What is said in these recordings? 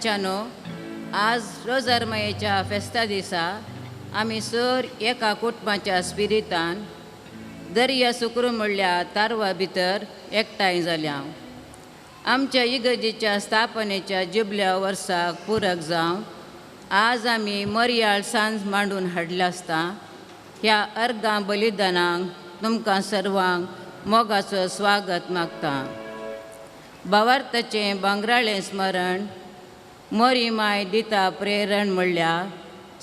विश्वाशानो, आज रोजारमायेच्या फेस्ता दिसा आमी सर एका कुटुंबाच्या स्पिरितान दर्या सुक्रू म्हणल्या तारवा भितर एकठांय जाल्या. आमच्या इगर्जेच्या स्थापनेच्या जिबल्या वर्साक पुरक जावन आज आमी मरयाळ सांज मांडून हाडल्या आसता ह्या अर्गां बलिदानांक तुमकां सर्वांक मोगाचो स्वागत मागता. भावार्थाचें भांगराळें स्मरण मोरी माय दिता प्रेरण म्हणल्या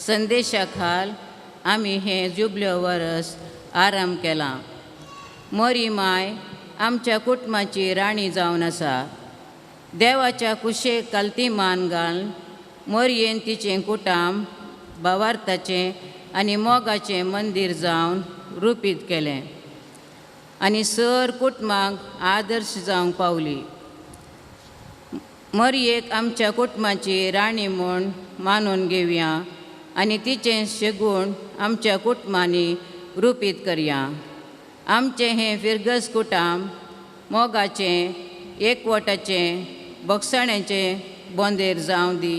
संदेशा खाल आमी हें जुबल्यो वरस आराम केलां. मोरी माय आमच्या कुटुंबाची राणी जावन आसा. देवाच्या कुशेक कालती मान घालून मोरयेन तिचें कुटाम भावार्थाचें आनी मोगाचें मंदीर जावन रुपीत केलें आनी सर कुटुंबाक आदर्श जावंक पावली. मोरयेक आमच्या कुटुंबाची राणी म्हूण मानून घेवया आनी तिचें शेगूण आमच्या कुटुंबांनी रुपीत करया. आमचें हें फिरगज कुटाम मोगाचें, एकवटाचें, बोगसाण्याचें बोंदेर जावं दी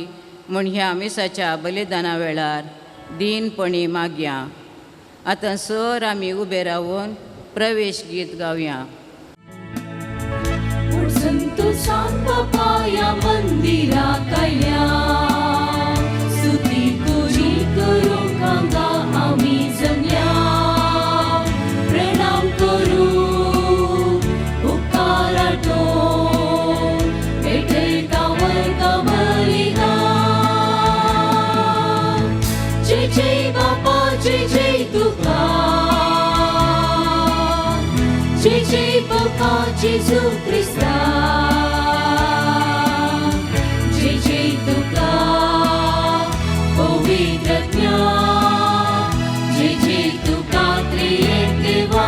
म्हूण ह्या मिसाच्या बलिदाना वेळार दीनपणी मागया. आतां सर आमी उबे रावन प्रवेश गीत गावया. पाया मंदिराक आयल्या, स्तुती तुजी करूंक हांगा आमी जमल्या. प्रणाम करूं उपकार आठोवन, पेटयता वर्गां बलिदान. जय जय बापा जय जय तुका, जय जय बापा जेजू क्रिस्ता, जय जय तुका पवित्र आत्म्या, जय जय तुका त्रिएक देवा.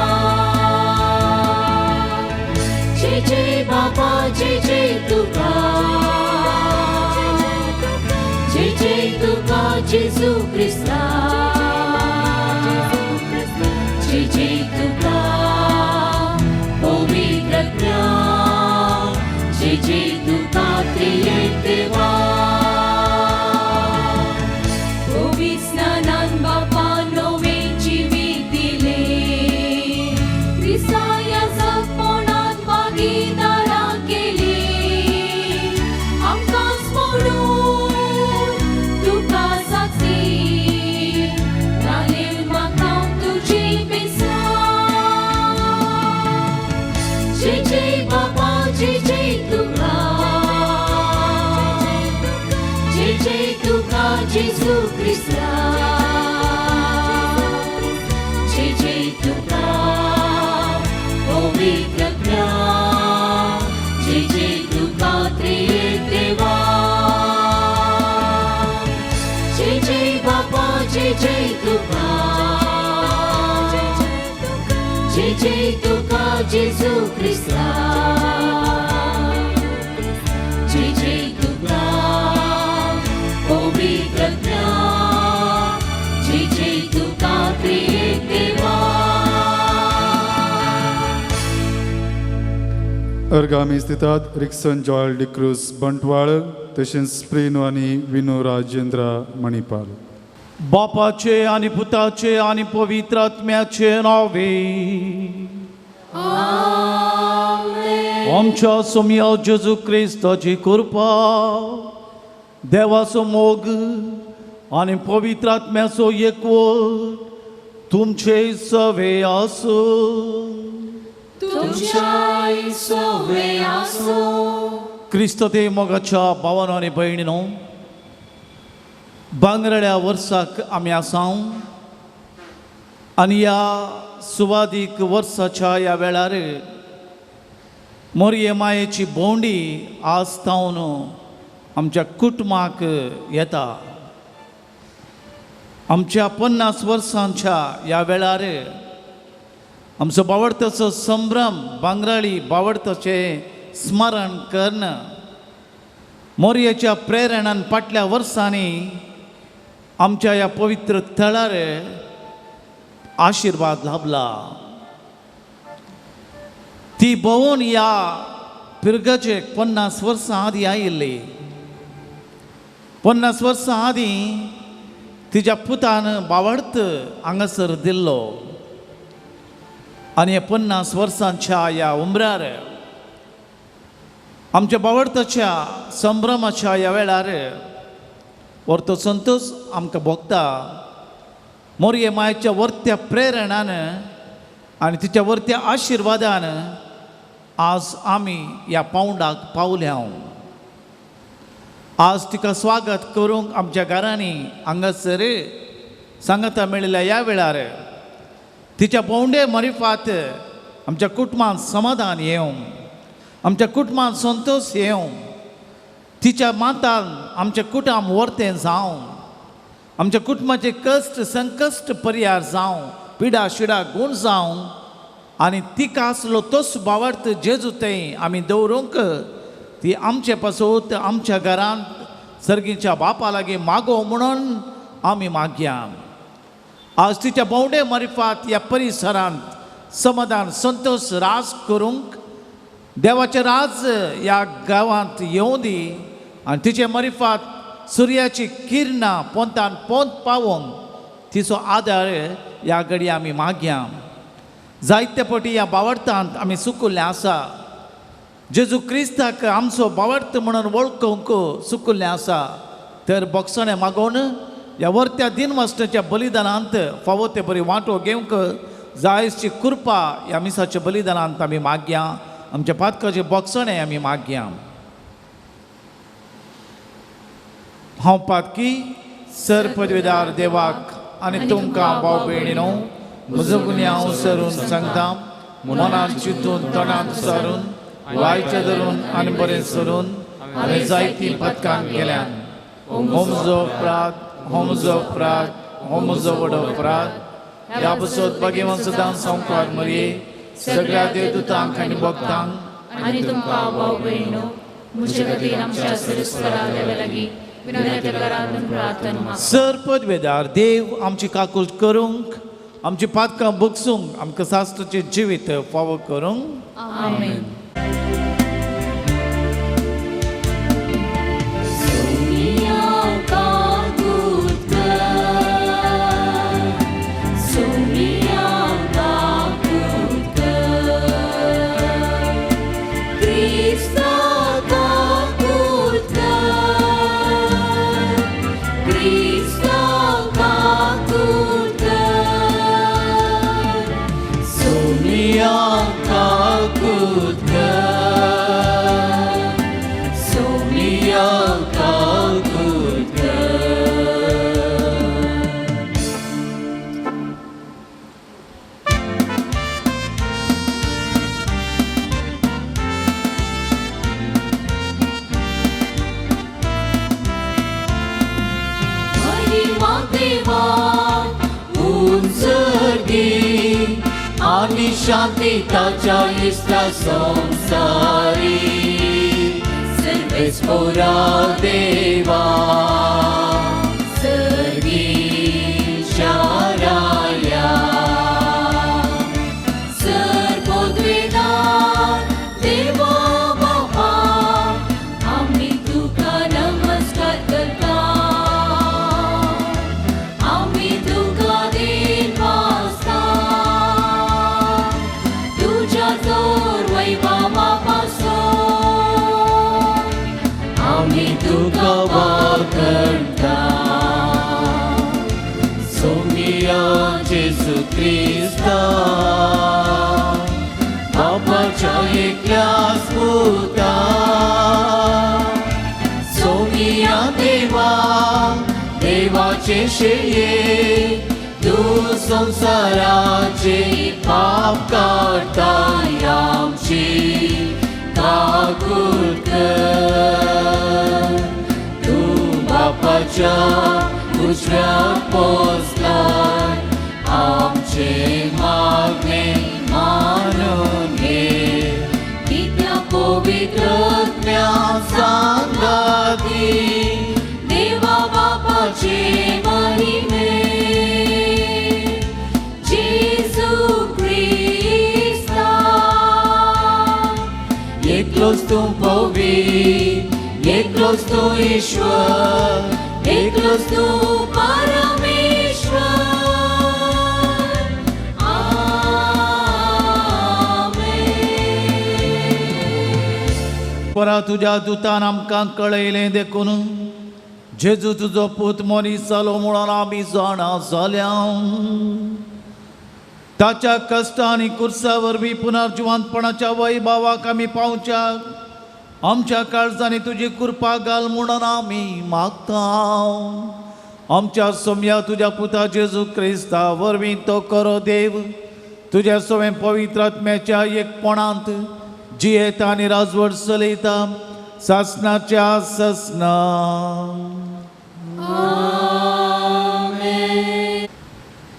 जय जय बाबा जय जय तुका, जय जय तुका जेजू क्रिस्ता, जय जय तुका पवित्र आत्म्या, जय जय तुका त्रिएक देवा. पवित्र स्नानान बापा नवें जिवीत दिलें, क्रिस्ताच्या जगपणांत भागीदारां केलीं. आमकां म्हणून तुका साक्षी घालें म्हाका तुजी बेसां. जय जय बाबा जय जय तुका, जय जय तुका जेजू क्रिस्ता, जय जय तुका पवित्र आत्म्या, जय जय तुका त्रिएक देवा. जय जय बाबा जय जय तुका, जय जय तुका जेजू क्रिस्ता, जय जय तुका पवित्र आत्म्या, जय जय तुका त्रिएक देवा. अर्गामी स्थितात रिक्सन जॉयल डिक्रूज बंटवाळ, तशेंच प्रिनो आनी विनो राजेंद्र मणिपाल. बापाचे आनी पुताचे आनी पवित्र आत्म्याचे नावे. आमच्या सोमया जेजू क्रिस्ताची कृपा, देवाचो मोग आनी पवित्र आत्म्याचो एकवट तुमचे सवे आसूं. तुमच्याय सवे आसूं. क्रिस्त ते मोगाच्या भावानो आनी भयणीनो, भांगराळ्या वर्साक आमी आसा आनी ह्या सुवादीक वर्साच्या ह्या वेळार मोरये मायेची भोंवडी आज तावन आमच्या कुटुंबाक येता. आमच्या 50 वर्सांच्या ह्या वेळार आमचो बावडताचो संभ्रम भांगराळी बावडताचें स्मरण कर्ण मोरयेच्या प्रेरणान फाटल्या वर्सांनी आमच्या ह्या पवित्र थळार आशिर्वाद लाभला. ती भोंवून ह्या पिरगजेक 50 वर्सां आदीं आयिल्ली. 50 वर्सां आदीं तिच्या पुतान बावडत हांगासर दिल्लो आनी ह्या 50 वर्सांच्या ह्या उमरार आमच्या बावडताच्या संभ्रमाच्या ह्या वेळार वर्तो संतोष आमकां भोगता. मोरये मायच्या वर्त्या प्रेरणान आनी तिच्या वर्त्या आशिर्वादान आज आमी ह्या पावंडाक पावल्या. आज तिका स्वागत करूंक आमच्या घरांनी हांगासर सांगाता मेळिल्ल्या ह्या वेळार तिच्या भोंवडे मरिफात आमच्या कुटुंबांत समाधान येवं, आमच्या कुटुंबांत संतोष येवं, तिच्या मातान आमच्या कुटुंब वर्तें जावं, आमच्या कुटुंबाचे कश्ट संकश्ट परिहार जावं, पिडा शिडा गूण जावं आनी तिका आसलो तोच बावडत जेजू थंय आमी दवरूंक ती आमचे पासत आमच्या घरांत सर्गीच्या बापा लागीं मागो म्हणून आमी मागया. आज तिच्या भोंवडे मारिफात ह्या परिसरांत समाधान संतोष राज करूंक देवाचें राज ह्या गांवांत येवं दी आनी तिचे मारिफात सुर्याची किरणां पोंतान पोंत पावोवंक तिचो आदार ह्या घडये आमी मागया. जायते पटी ह्या बावडतांत आमी सुकुल्ले आसा. जेजू क्रिस्ताक आमचो बावडत म्हणून वळखूंक सुकुल्लें आसा तर बोगसणें मागोवन ह्या वर्त्या दिनवासण्याच्या बलिदानांत फावो ते बरी वांटो घेवंक जायची कृपा ह्या मिसाच्या बलिदानांत आमी मागया. आमच्या पातकाचे बोगसणें आमी मागया. हांव पातकी सर पदवेदार देवाक आनी तुमकां भाव भयणीनो म्हजो गुन्यांव सरून सांगता, मनान चिंतून तोंडान सारून वायचें धरून आनी बरें सरून हांवें जायतीं पदकां केल्यान. हो म्हजो अपराध, हो म्हजो अपराध, हो म्हजो व्हडो अपराध. ह्या पासत भाग्यवान सदां संवकार मरये सगळ्या देवदूतांक आनी भक्तांक आनी तुमकां भाव भयणीनो म्हजे खातीर आमच्या सरेस्वरा देवा लागीं विनंती करात प्रार्थना मागता. सर पदवेदार देव आमची काकूट करूंक, आमची पातकां बगसूंक, आमकां शास्त्राचें जिवीत फावो करूंक. आमेन. शांती ताच्या इश्टा संसारी सर्वेस पोरा देवा सर्गीच्या राया. सर पदवेदार देवा बापा आमी तुका नमस्कार करता, आमी तुका दिनवासता, तुज्या जोर वैभवा पासून आमी तुका वाखणता. सोमिया जेजू क्रिस्ता बापाच्या एकल्याच पुता, सोमिया देवा देवाचे शेये तूं संवसाराचे पाप काडताय आमची काकूट कर. तूं बापाच्या उजव्या पोसलाय आमचे मागणे मानून घे, कित्या पवित्र सांगाती देवा बापाचे महिमे जेजू क्रिस्ता. एकलोच तूं पवित्र, एकलोच तूं ईश्वर, एकलोच तूं परमेश्वर. आमेन. परा तुज्या दुतान आमकां कळयलें देखून जेजू तुजो पूत मनीस जालो म्हणून आमी जाणा जाल्या. ताच्या कश्ट आनी कुर्सा वरवीं पुनर्जिवंतपणाच्या वैभावाक आमी पावच्याक आमच्या काळजांनी तुजी कृपा घाल म्हणून आमी मागता. आमच्या सोम्या तुज्या पुता जेजू क्रिस्ता वरवीं तो करो देव तुज्या सवें पवित्र आत्म्याच्या एकपणांत जियेता आनी राजवट चलयता सासनाच्या ससना.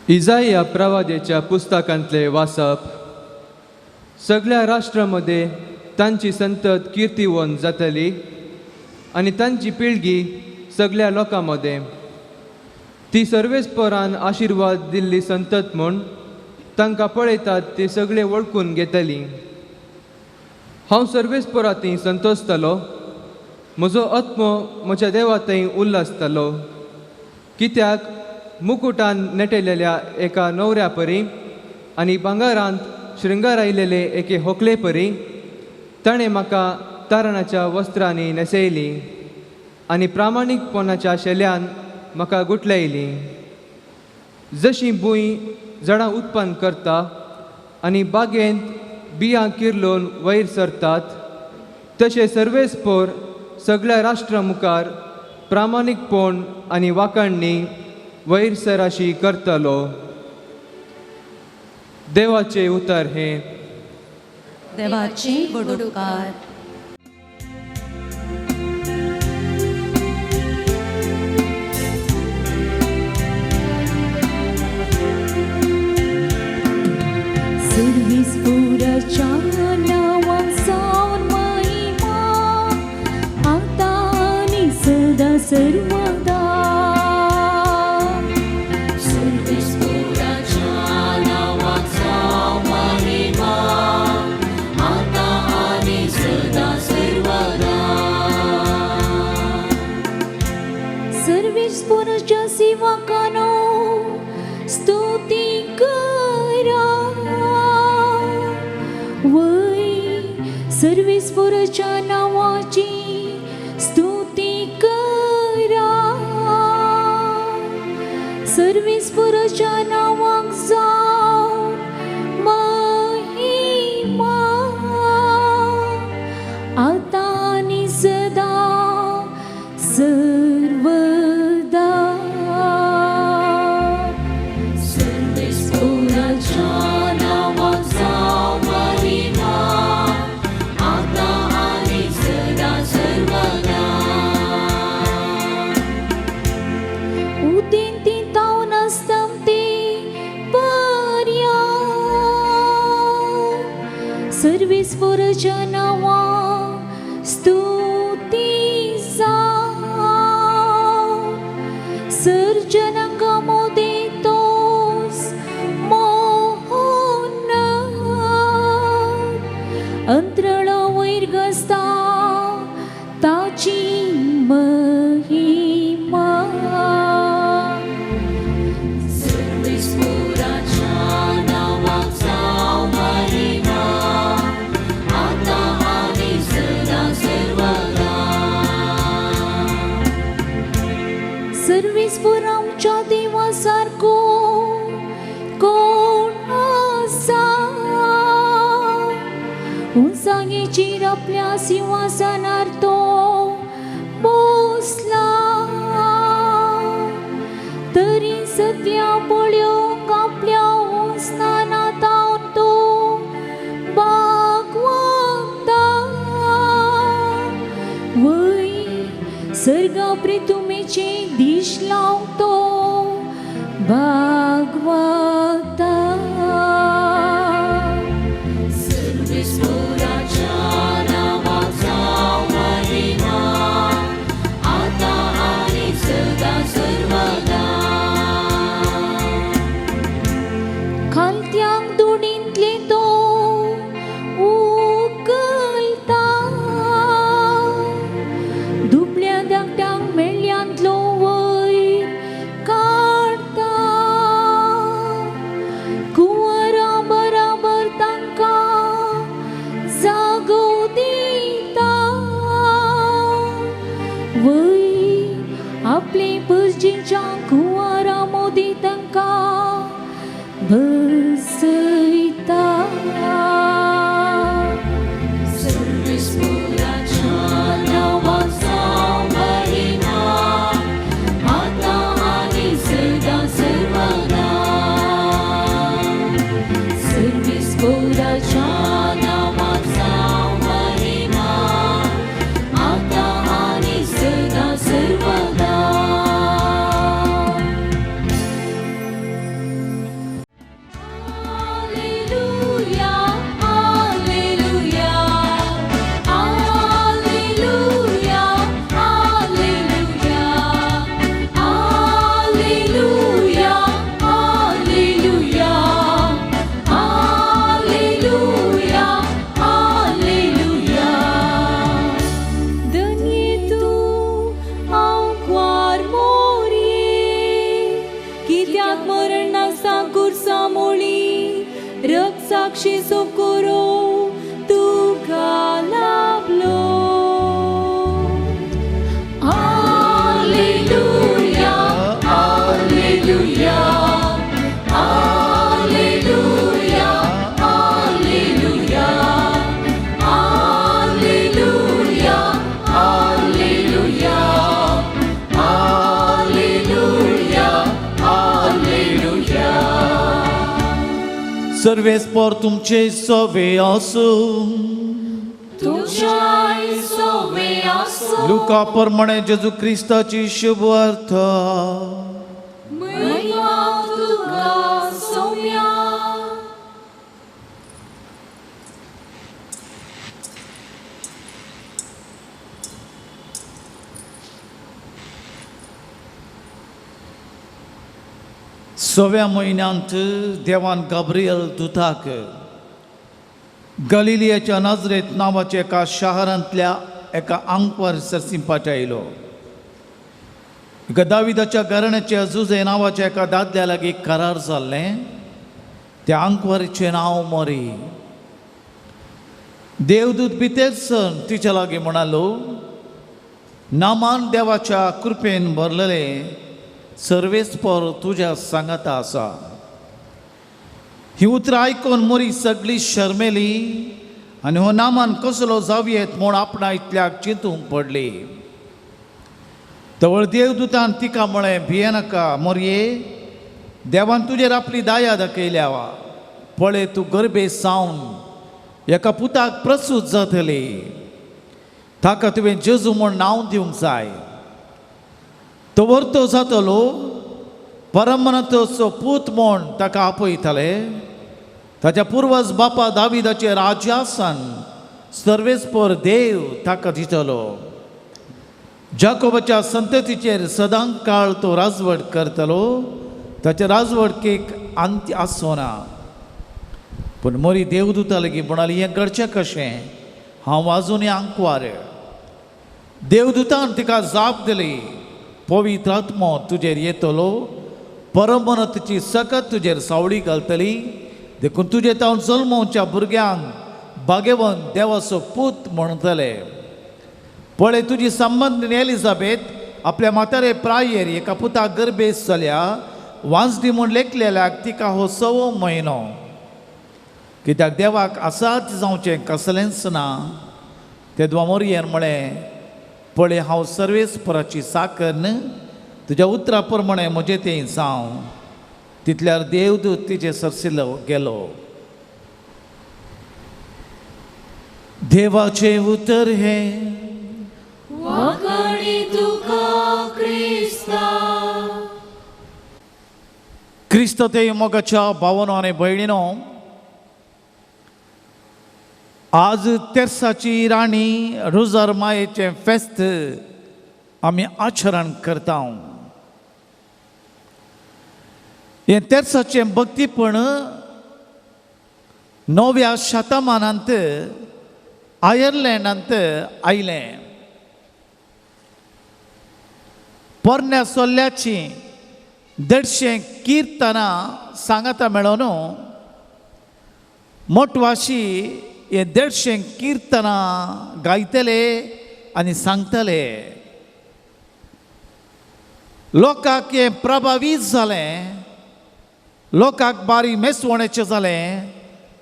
इजाया प्रवादेच्या पुस्तकांतले वाचप. सगळ्या राष्ट्रामध्ये तांची संतत किर्तीवन जातली आनी तांची पिळगी सगळ्या लोकां मदें. ती सर्वेस्परान आशिर्वाद दिल्ली संतत म्हूण तांकां पळयतात ती सगळे वळखून घेतली. हांव सर्वेस्परा थंय संतोशतलो, म्हजो आत्मो म्हज्या देवा थंय उल्हासतलो. कित्याक मुकुटान नेटेलेल्या एका न्हवऱ्या परी आनी भांगरांत शृंगारायलेले एके होकले परी ताणें म्हाका तारणाच्या वस्त्रांनी न्हेसयली आनी प्रामाणीकपणाच्या शेल्यान म्हाका गुटलायली. जशी भूंय झाडां उत्पन्न करता आनी बागेंत बियां किर्लोवन वयर सरतात तशें सर्वेस्पोर सगळ्या राष्ट्रा मुखार प्रामाणीकपण आनी वाखाणणी वयर सराशी करतलो. देवाचें उतर हें. देवाचे वडोकार. सर्वेस्पोराच्या नांवान सावन महिमा आतां आनी सदा सर्वदा. सर्वेस्पोराच्या नांवाक जावं महिमा आतां आनी सदा सर्वदा. सर्वेस्पोराच्या सेवकांनो स्तुती करा. वय सर्वेस्पोराच्या नांवाची स्तुती करा. सर्वेस्पोराच्या नांवाक जावं महिमा आतां आनी सदा सर्वदा. सर्वेस्पोराच्या नांवाक जावं महिमा आतां आनी सदा सर्वदा. उदेंती तावन आसतमते पर्या सर्वेस्पोराच्या नांवाक स्तुती जावं. सर्जनांगा मोदें तोच मोहन अंतराळा वयर गसता ताची महिमा. सर्वेस्पोराच्या नांवाक जावं महिमा आतां आनी सदा सर्वदा. सर्वेस्पोर आमच्या देवा सारको कोण आसा. उंचायेचेर आपल्या सिंहासनार तो बसला. तरी सत्या पळोवंक आपल्या उंचनातावन तो बागवता. वय सर्गा प्रितुमेचे दीश लावतो भागवता. सर्वेस्पोराच्या नांवाक जावं महिमा आतां आनी सदा सर्वदा. खालत्यांक दोडींतले तो उकलता. ताच्या कुवारा मोदी तांकां बसयता. सर्वेस्पोराच्या नांवाक जावं महिमा, आतां आनी सदां सर्वदा. सर्वेस्पोराच्या नांवाक जावं महिमा, आतां आनी सदां सर्वदा. Alleluia, Alleluia, Alleluia, Alleluia, Alleluia, Alleluia, Alleluia, Alleluia. धन्य तूं आंकवार मोरये, कित्याक मरण नासता खुर्सा मोळी रक्तसाक्षी सोकोरो तुका लाभलो. Alleluia, Alleluia, Alleluia, Alleluia, Alleluia, Alleluia, Alleluia, Alleluia. सर्वेस्पोर तुमचे सोवे आसूं. तुमच्याय सोवे आसूं. लुका प्रमाणे जेजू क्रिस्ताची शुभ वार्ता. महिमा तुका सोम्या. सव्या म्हयन्यांत देवान गाब्रियल दुताक गलिलियाच्या नाजरेत नांवाच्या एका शहरांतल्या एका आंकवार सरसीं पाठयलो. एका दाविदाच्या घराण्याच्या जुजे नांवाच्या एका दादल्या लागीं करार जाल्लें. त्या आंकवारीचें नांव मोरी. देवदूत भितर सर तिच्या लागीं म्हणालो, नामान देवाच्या कृपेन भरलेले, सर्वेस्पोर तुज्या सांगाता आसा. ही उतरां आयकून मोरी सगळी शर्मेली आनी हो नामान कसलो जावयेत म्हूण आपणा इतल्याक चिंतूंक पडली. तवळ देवदूतान तिका म्हळें, भियेनाका मोरये, देवान तुजेर आपली दया दाखयल्या. पळय, तूं गरबे सावन एका पुताक प्रसूत जातली. ताका तुवें जेजू म्हूण नांव दिवंक जाय. तो वर्तो जातलो, परमनतचो पूत म्हूण ताका आपयताले. ताच्या पुर्वज बापा दाविदाचे राज्यासन सर्वेस्पोर देव ताका दितलो. जाकोबाच्या संततीचेर सदां काळ तो राजवट करतलो. ताचे राजवटकेक अंत्य आसचो ना. पूण मोरी देवदूता लागीं म्हणाली, हें घडचें कशें? हांव आजुनूय आंकवार. देवदूतान तिका जाप दिली, पवित्र आत्मो तुजेर येतलो, परमनतची सकत तुजेर सावळी घालतली. देखून तुजे तावन जल्मोवच्या भुरग्यांक भाग्यवंत देवाचो पूत म्हणटले. पळय, तुजी संबंद एलिजाबेथ आपल्या म्हातारे प्रायेर एका पुताक गर्भेस जाल्या. वांजडी म्हूण लेखलेल्याक तिका हो सवो म्हयनो, कित्याक देवाक आसात जावचें कसलेंच ना. तेदवा मोरयेन म्हळें, पळय, हांव सर्वेस्पराची साकर न्हय, तुज्या उतरा प्रमाणे म्हजें तें जावं. तितल्यार देवदूत तिचे सरसिलो गेलो. देवाचें उतर हें. वांकणी तुका क्रिस्ता. क्रिस्त ते मोगाच्या भावनो आनी भयणीनो, आज तेर्साची राणी रोजार मायेचें फेस्त आमी आचरण करता. हें तेर्साचें भक्तीपण नव्या शतमानांत आयर्लंडांत आयलें. पोरण्या सोल्ल्याची 150 किर्तनां सांगाता मेळोन मोटवाशी हे 150 किर्तनां गायतले आनी सांगतले. लोकांक हें प्रभावीत जालें, लोकांक बारी मेसवणेचें जालें,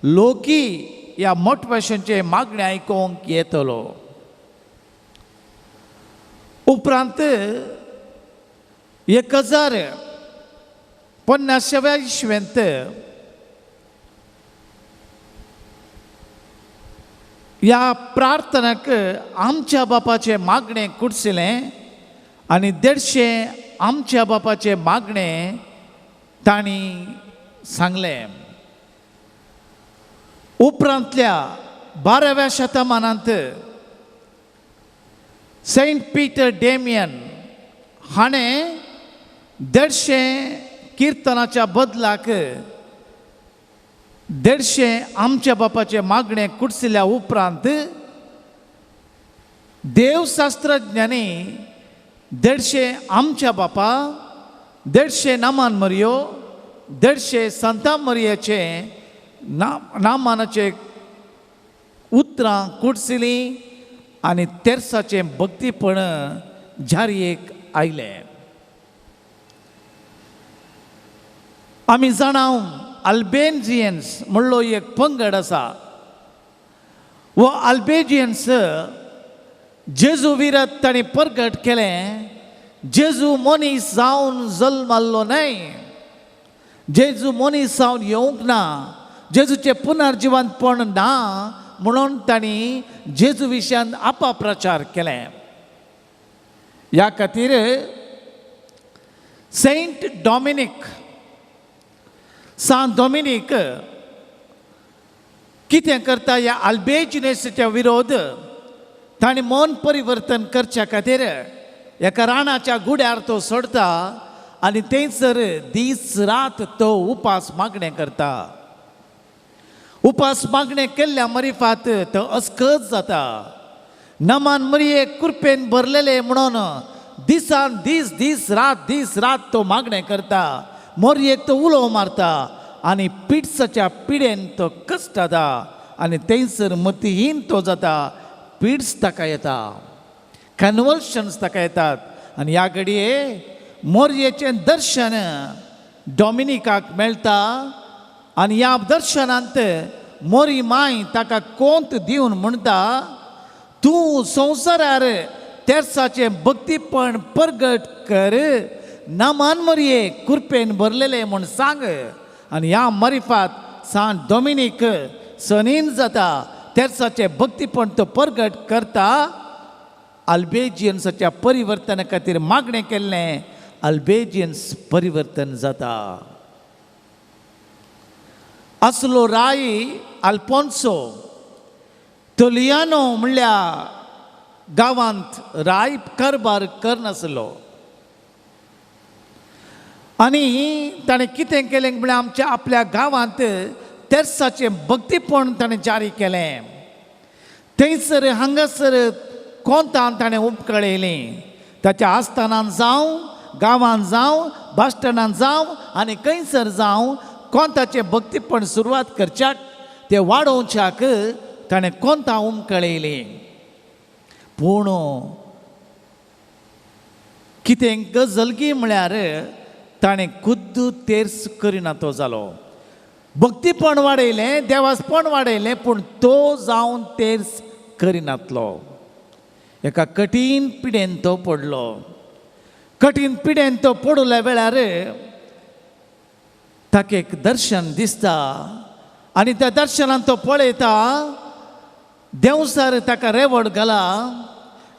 लोकी ह्या मोटिवेशनचें मागणें आयकूंक येतलो. उपरांत 1050व्या इस्वेंत ह्या प्रार्थनाक आमच्या बापाचें मागणें कुडसिलें आनी 150 आमच्या बापाचें मागणें तांणी सांगलें. उपरांतल्या 12व्या शतमानांत सेंट पीटर डेमियन हाणें 150 किर्तनाच्या बदलाक 150 आमच्या बापाचें मागणें कुडसिल्या उपरांत देवशास्त्रज्ञांनी 150 आमच्या बापा, 150 नामान मरियो, 150 संता मरियाचे नामानाचे उतरां कुडसिलीं आनी तेर्साचें भक्तीपण जारयेक आयलें. आमी जाणाव अल्बेजियन्स म्हणलो एक पंगड आसा. वो अल्बेजियन्स जेजू विरत तांणी परगट केलें, जेजू मनीस जावन जल्माल्लो न्हय, जेजू मनीस जावन येवंक ना, जेजूचें पुनर्जिवंतपण ना म्हणून तांणी जेजू विशयान अपाप्रचार केलें. ह्या खातीर सेंट डॉमिनीक, सांत डॉमिनीक कितें करता, ह्या अल्बेजियन्साच्या विरोध तांणी मन परिवर्तन करच्या खातीर एका रानाच्या गुड्यार तो सोडता आनी थंयसर दीस रात तो उपास मागणें करता. उपास मागणें केल्ल्या मरिफात तो अस्कत जाता. नमान मरिये कुरपेन भरलेले म्हणून दिसान दीस दीस रात दीस रात तो मागणें करता. मोरयेक तो उलो मारता आनी पिड्साच्या पिडेन तो कश्ट जाता आनी थंयसर मतीहीन तो जाता. पिड्स ताका येता, कन्वल्शन्स ताका येतात आनी ह्या घडये मोरयेचें दर्शन डॉमिनिकाक मेळटा आनी ह्या दर्शनांत मोरी माय ताका कोंत दिवन म्हणटा, तूं संवसारार तेर्साचें भक्तीपण परगट कर, नामान मरये कुरपेन भरलेलें म्हूण सांग. आनी ह्या मरिफात सांत डॉमिनीक सनीन जाता, तेर्साचें भक्तीपण तो परगट करता. अल्बेजियन्साच्या परिवर्तना खातीर मागणें केल्लें, अल्बेजियन्स परिवर्तन जाता. असलो राय अल्फोन्सो तोलियानो म्हणल्या गांवांत राय कारभार करनासलो आनी ताणें कितें केलें म्हळ्यार आमच्या आपल्या गांवांत तेर्साचें भक्तीपण ताणें जारी केलें. थंयसर हांगासर कोंतान ताणें उपकळयलीं. ताच्या आस्थानान जावं, गांवांत जावं, बास्टनान जावं आनी खंयसर जावं कोंताचें भक्तीपण सुरवात करच्याक ते वाडोवच्याक ताणें कोंतां उमकळयलीं. पूण कितें गजलगी म्हळ्यार ताणें खुद्द तेर्स करिना तो जालो. भक्तीपण वाडयलें, देवासपण वाडयलें, पूण तो जावन तेर्स करिनातलो. एका कठीण पिडेन तो पडलो. कठीण पिडेन तो पडल्या वेळार ताका एक दर्शन दिसता आनी त्या दर्शनान तो पळयता देंवसार ताका रेवड घाला,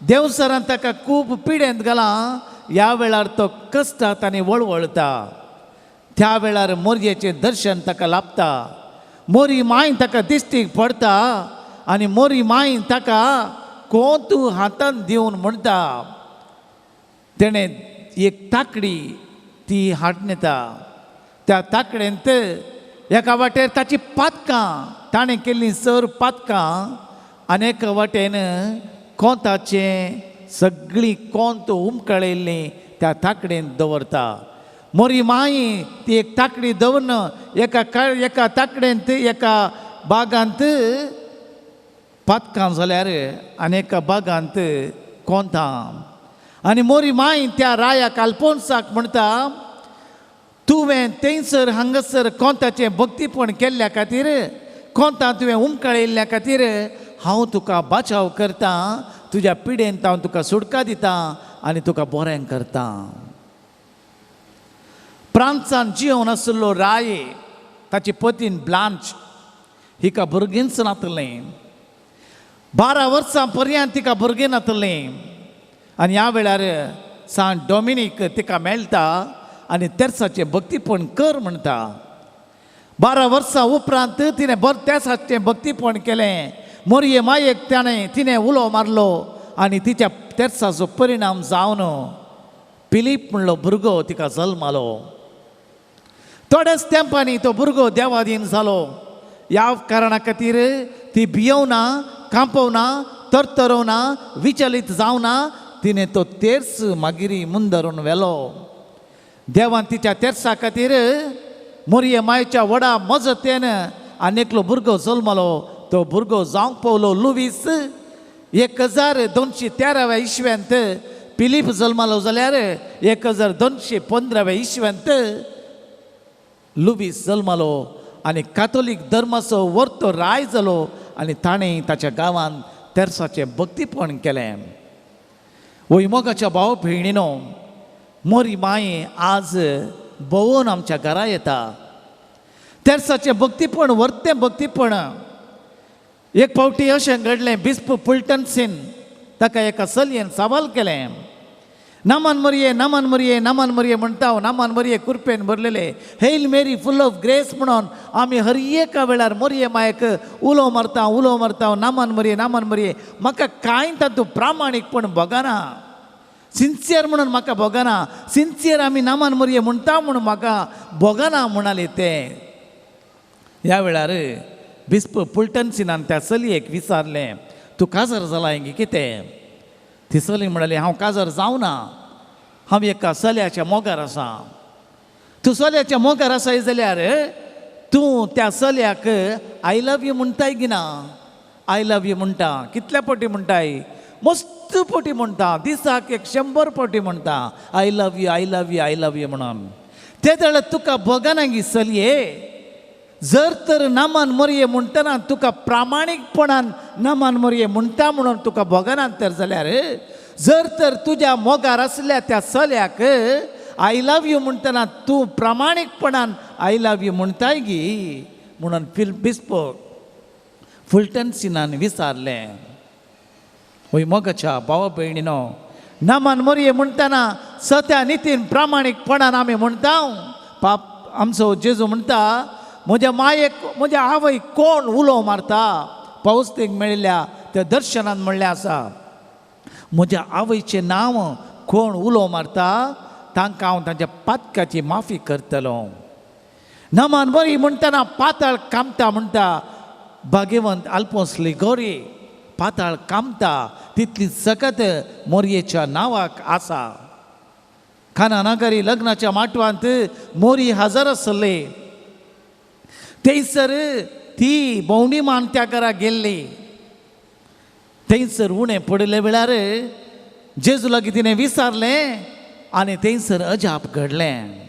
देंवसारान ताका खूब पिडेंत घाला. ह्या वेळार तो कश्टात आनी वळवळता. त्या वेळार मोरयेचें दर्शन ताका लाभता. मोरी माय ताका दिश्टीक पडटा आनी मोरी माय ताका कोंत हातान दिवन म्हणटा. तेणें एक ताकडी ती हाडून येता. त्या ताकडेंत एका वाटेर ताची पातकां, ताणें केल्लीं सर पातकां आनी एका वाटेन कोंताचें सगळीं कोंत उमकळयल्लीं त्या ताकडेन दवरता. मोरी माई ती एक ताकडी दवरून एका ताकडेंत एका बागांत पातकां जाल्यार आनी एका बागांत कोंतां. आनी मोरी माय त्या रायाक आल्पोन्साक म्हणटा, तुवें थंयसर हांगासर कोंताचें भक्तीपण केल्ल्या खातीर, कोंता तुवें उमकळयल्ल्या खातीर हांव तुका बाचाव करता, तुज्या पिडेन हांव तुका सुटका दिता आनी तुका बरें करता. फ्रांसान जियोवन आशिल्लो राय, ताची पतीन ब्लांच, हिका भुरगींच नातलें. 12 वर्सां पर्यंत तिका भुरगीं नातलें. आनी ह्या वेळार सांत डॉमिनीक तिका मेळटा आनी तेर्साचें भक्तीपण कर म्हणटा. 12 वर्सां उपरांत तिणें बरें तेर्साचें भक्तीपण केलें. मोरये मायेक ताणें तिणें उलो मारलो आनी तिच्या तेर्साचो परिणाम जावन फिलीप म्हणलो भुरगो तिका जल्मालो. थोड्याच तेंपांनी तो भुरगो देवादीन जालो. ह्या कारणा खातीर ती भियोवना, कांपोवना, तरतरोवना, विचलीत जावना, तिणें तो तेर्स मागीर मुंदरून व्हेलो. देवान तिच्या तेर्सा खातीर मोरये मायच्या व्हडा मजतेन आनी एकलो भुरगो जल्मलो. तो भुरगो जावंक पावलो लुवीस. 1213व्या इस्वेंत फिलीप जल्मालो जाल्यार 1215व्या इस्वेंत लुवीस जल्मालो आनी कातोलीक धर्माचो वर्तो राय जालो आनी ताणें ताच्या गांवांत तेर्साचें भक्तीपण केलें. वय मोगाच्या भाव भयणीनो, मोरी माई आज भोंवून आमच्या घरा येता. तेर्साचें भक्तीपण वर्तें भक्तीपण. एक फावटी अशें घडलें, बिस्प फुलटन सीन ताका एका चलयेन सवाल केलें, नमन मरये नमन मरये नमन मरये म्हणटा, नमन मरये कुरपेन भरलेले, hail Mary full of grace म्हणून आमी हर एका वेळार मोरये मायक उलो मारता उलो मारता, नमन मरये नमन मरये. म्हाका कांय तातूंत प्रामाणीकपण भोगना, सिन्सियर म्हणून म्हाका भोगना, सिन्सियर आमी नमन मरये म्हणटा म्हणून म्हाका भोगना म्हणाले ते. ह्या वेळार बिस्प फुलटन सिनान त्या चलयेक विचारलें, तूं काजार जालां गी कितें? ती चली म्हणाली, हांव काजार जावना, हांव एका चल्याच्या मोगार आसा. तूं चल्याच्या मोगार आसाय जाल्यार तूं त्या चल्याक I love you म्हणटाय गी ना? I love you म्हणटा. कितल्या पटी म्हणटाय? मस्त पटी म्हणटा, दिसाक 100 पटी म्हणटा, I love you I love you I love you म्हणून. ते जाल्यार तुका भोगना गी चलये? जर तर नमन मरये म्हणटना तुका प्रामाणीकपणान नमन मरये म्हणटा म्हणून तुका भोगना तर जाल्यार, जर तर तुज्या मोगार आसल्या त्या चल्याक I love you म्हणटना तूं प्रामाणीकपणान I love you म्हणटाय गी म्हणून बिस्प फुलटन सिनान विचारलें. वय मोगाच्या भावा भयणीनो, नमन मरये म्हणटना सत्या नितीन प्रामाणीकपणान आमी म्हणटा. पाप आमचो जेजू म्हणटा, म्हज्या मायेक म्हज्या आवय कोण उलो मारता? पावस्तीक मेळिल्ल्या त्या दर्शनान म्हणलें आसा, म्हज्या आवयचें नांव कोण उलो मारता तांकां हांव तांच्या पातकाची माफी करतलो. नमन बरी म्हणटना पाताळ कामता म्हणटा भाग्यवंत आल्पोंस लिगोरी, पाताळ कामता तितली सकत मोरयेच्या नांवाक आसा. खाना नगरी लग्नाच्या माटवांत मोरी हजर आसली. थंयसर ती भोंवडी मान त्या घरा गेल्ली. थंयसर उणें पडिल्ल्या वेळार जेजू लागीं तिणें विचारलें आनी थंयसर अजाप घडलें.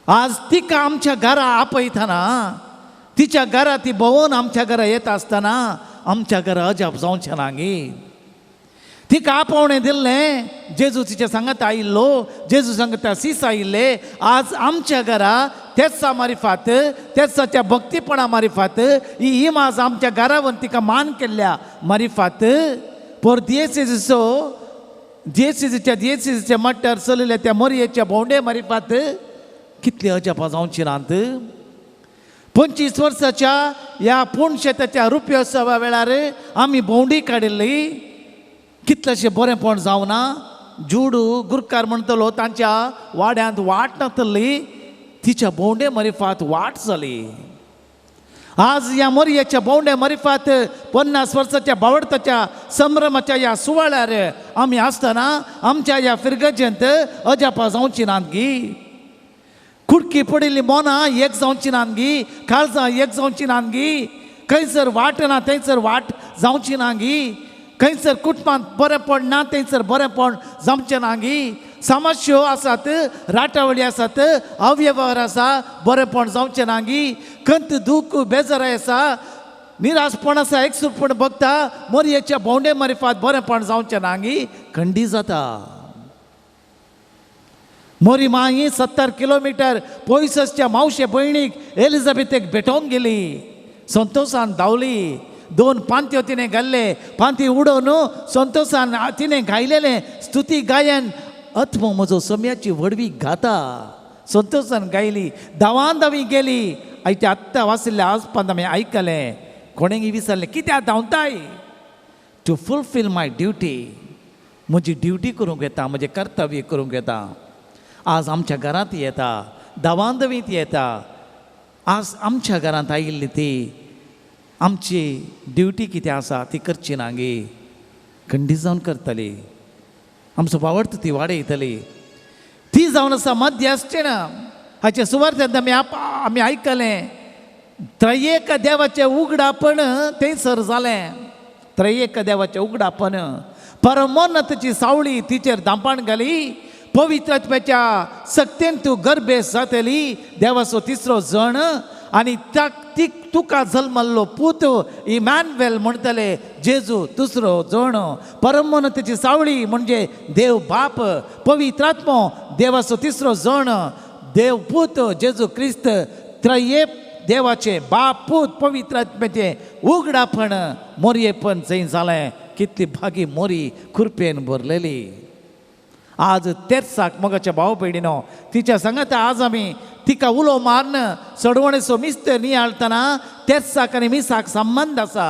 आज तिका आमच्या घरा आपयतना, तिच्या घरा ती भोंवून आमच्या घरा येता आसतना आमच्या घरा अजाप जावचें ना गी? तिका आपोवणें दिल्लें, जेजू तिच्या सांगात आयिल्लो, जेजू सांगता सीस आयिल्ले. आज आमच्या घरा तेर्सा मारिफात, तेर्साच्या भक्तीपणा मारिफात, ही इमाज आमच्या घरावन तिका मान केल्ल्या मारिफात, पोर दियेसेजीचो दियेसेजीच्या दियेसेजीच्या मट्टार चलिल्ल्या त्या मोरयेच्या भोंवडे मारिफात कितली अजापां जावची नात. 25 वर्साच्या ह्या पूण शेताच्या रुपयोत्सवा वेळार आमी भोंवडी काडिल्ली. कितलेशें बरेंपण जावना. जुडू गुरकार म्हणटलो तांच्या वाड्यांत वाट नातली, तिच्या भोंवडे मरिफात वाट जाली. आज ह्या मोरयेच्या भोंवडे मरिफात 50 वर्साच्या बावडताच्या संभ्रमाच्या ह्या सुवाळ्यार आमी आसतना आमच्या ह्या फिरगजेंत अजापां जावची नात गी? कुडकी पडिल्ली मोनां एक जावची नात गी? काळजां एक जावची नात गी? खंयसर वाट ना थंयसर वाट जावची ना गी? खंयसर कुटुंबांत बरेंपण ना थंयसर बरेंपण जावचें ना गी. समस्यो आसात, राटावळी आसात, अव्यवहार आसा, बरेंपण जावचें ना गी. खंत दूख बेजाराय आसा, निराशपण आसा, एकसूरपण बघता, मोरयेच्या भोंवडे मारिफात बरेंपण जावचें ना गी. खंडी जाता. मोरी माई 70 किलोमिटर पयस आसच्या मावशे भयणीक एलिझाबेथेक भेटोवंक गेली. संतोशान धांवली, 2 पांत्यो तिणें घाल्ले, पांती उडोवन संतोशान तिणें गायलेलें स्तुती गायन, आत्मो म्हजो सोम्याची व्हडवी गाता, संतोशान गायली, धांवान धांवी गेली. आयते आत्तां वाचिल्लें आसपांत आमी आयकलें, कोणेंगी विचारलें कित्याक धांवताय? टू फुलफील my duty, म्हजी ड्युटी करूंक येता, म्हजें कर्तव्य करूंक येता. आज आमच्या घरांत येता, धांवान धांवीत येता. आज आमच्या घरांत आयिल्ली ती आमची ड्युटी कितें आसा ती करची ना गे, खंडीत जावन करतली. आमचो बावडतो ती वाडयतली. ती जावन आसा मध्यस्थीण. हाचे सुवार्थांत आमी आयकलें, त्रयेक देवाचें उगडापण थंयसर जालें. त्रयेक देवाचें उगडापण, परमोन्नताची सावळी तिचेर धांपण घाली, पवित्र आत्म्याच्या सक्तेन तूं गर्भेस जातली, देवाचो तिसरो जण, आनी ती तुका जल्मल्लो पूत इमॅन्युएल म्हणटले, जेजू दुसरो जण. परमोन्नताची सावळी म्हणजे देव बाप, पवित्र आत्मो देवाचो तिसरो जण, देव पूत जेजू क्रिस्त, त्रये देवाचे बाप पूत पवित्र आत्म्याचें उगडापण मोरयेपण जंय जालें. कितली भागी मोरी खुरपेन भरलेली. आज तेर्साक मोगाच्या भाव भयणीनो तिच्या सांगाता आज आमी तिका उलो मारन चडवणेचो मिस्तर नियाळतना तेर्साक आनी मिसाक संबंद आसा.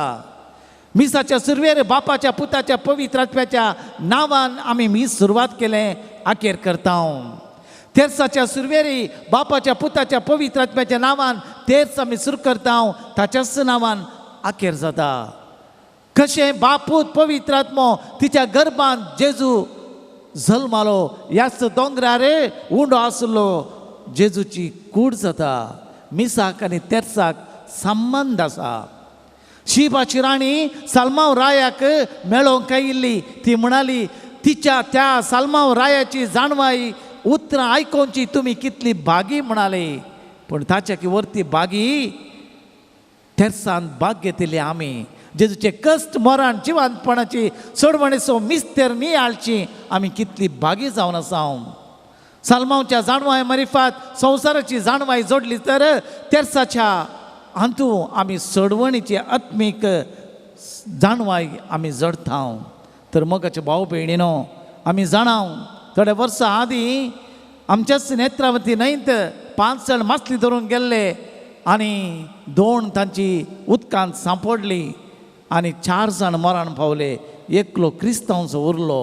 मिसाच्या सुरवेर बापाच्या पुताच्या पवित्र आत्म्याच्या नांवान आमी मीस सुरवात केलें, आखेर करता. तेर्साच्या सुरवेरी बापाच्या पुताच्या पवित्र आत्म्याच्या नांवान तेर्स आमी सुरू करता, ताच्याच नांवान आखेर जाता. कशें बापूत पवित्र आत्मो तिच्या गर्भान जेजू जल्मालो, ह्याच दोंगरार उंडो आसलो जेजूची कूड जाता. मिसाक आनी तेर्साक संबंद आसा. शिबाची राणी सालमाव रायाक मेळोवंक आयिल्ली. ती म्हणाली तिच्या त्या सालमाव रायाची जाणवाय उतरां आयकोवची तुमी कितली भागी म्हणाली. पूण ताच्या की वरती भागी तेर्सान भाग घेतिल्ली आमी. जेजूचे कश्ट मरण जिवंतपणाची सोडवणेचो मिस्तेर नियाळची आमी कितली भागी जावन आसा. सालमावच्या जाणवाय मरिफात संवसाराची जाणवाय जोडली तर तेर्साच्या हातू आमी सोडवणीची आत्मीक जाणवाय आमी जोडता. तर मोगाचे भाव भयणीनो आमी जाणाव थोड्या वर्सां आदीं आमच्याच नेत्रावती न्हंयत 5 जाण मासली धरून गेल्ले आनी 2 तांची उदकांत सांपडली आनी 4 जाण मरण पावले. एकलो क्रिस्तांवचो उरलो.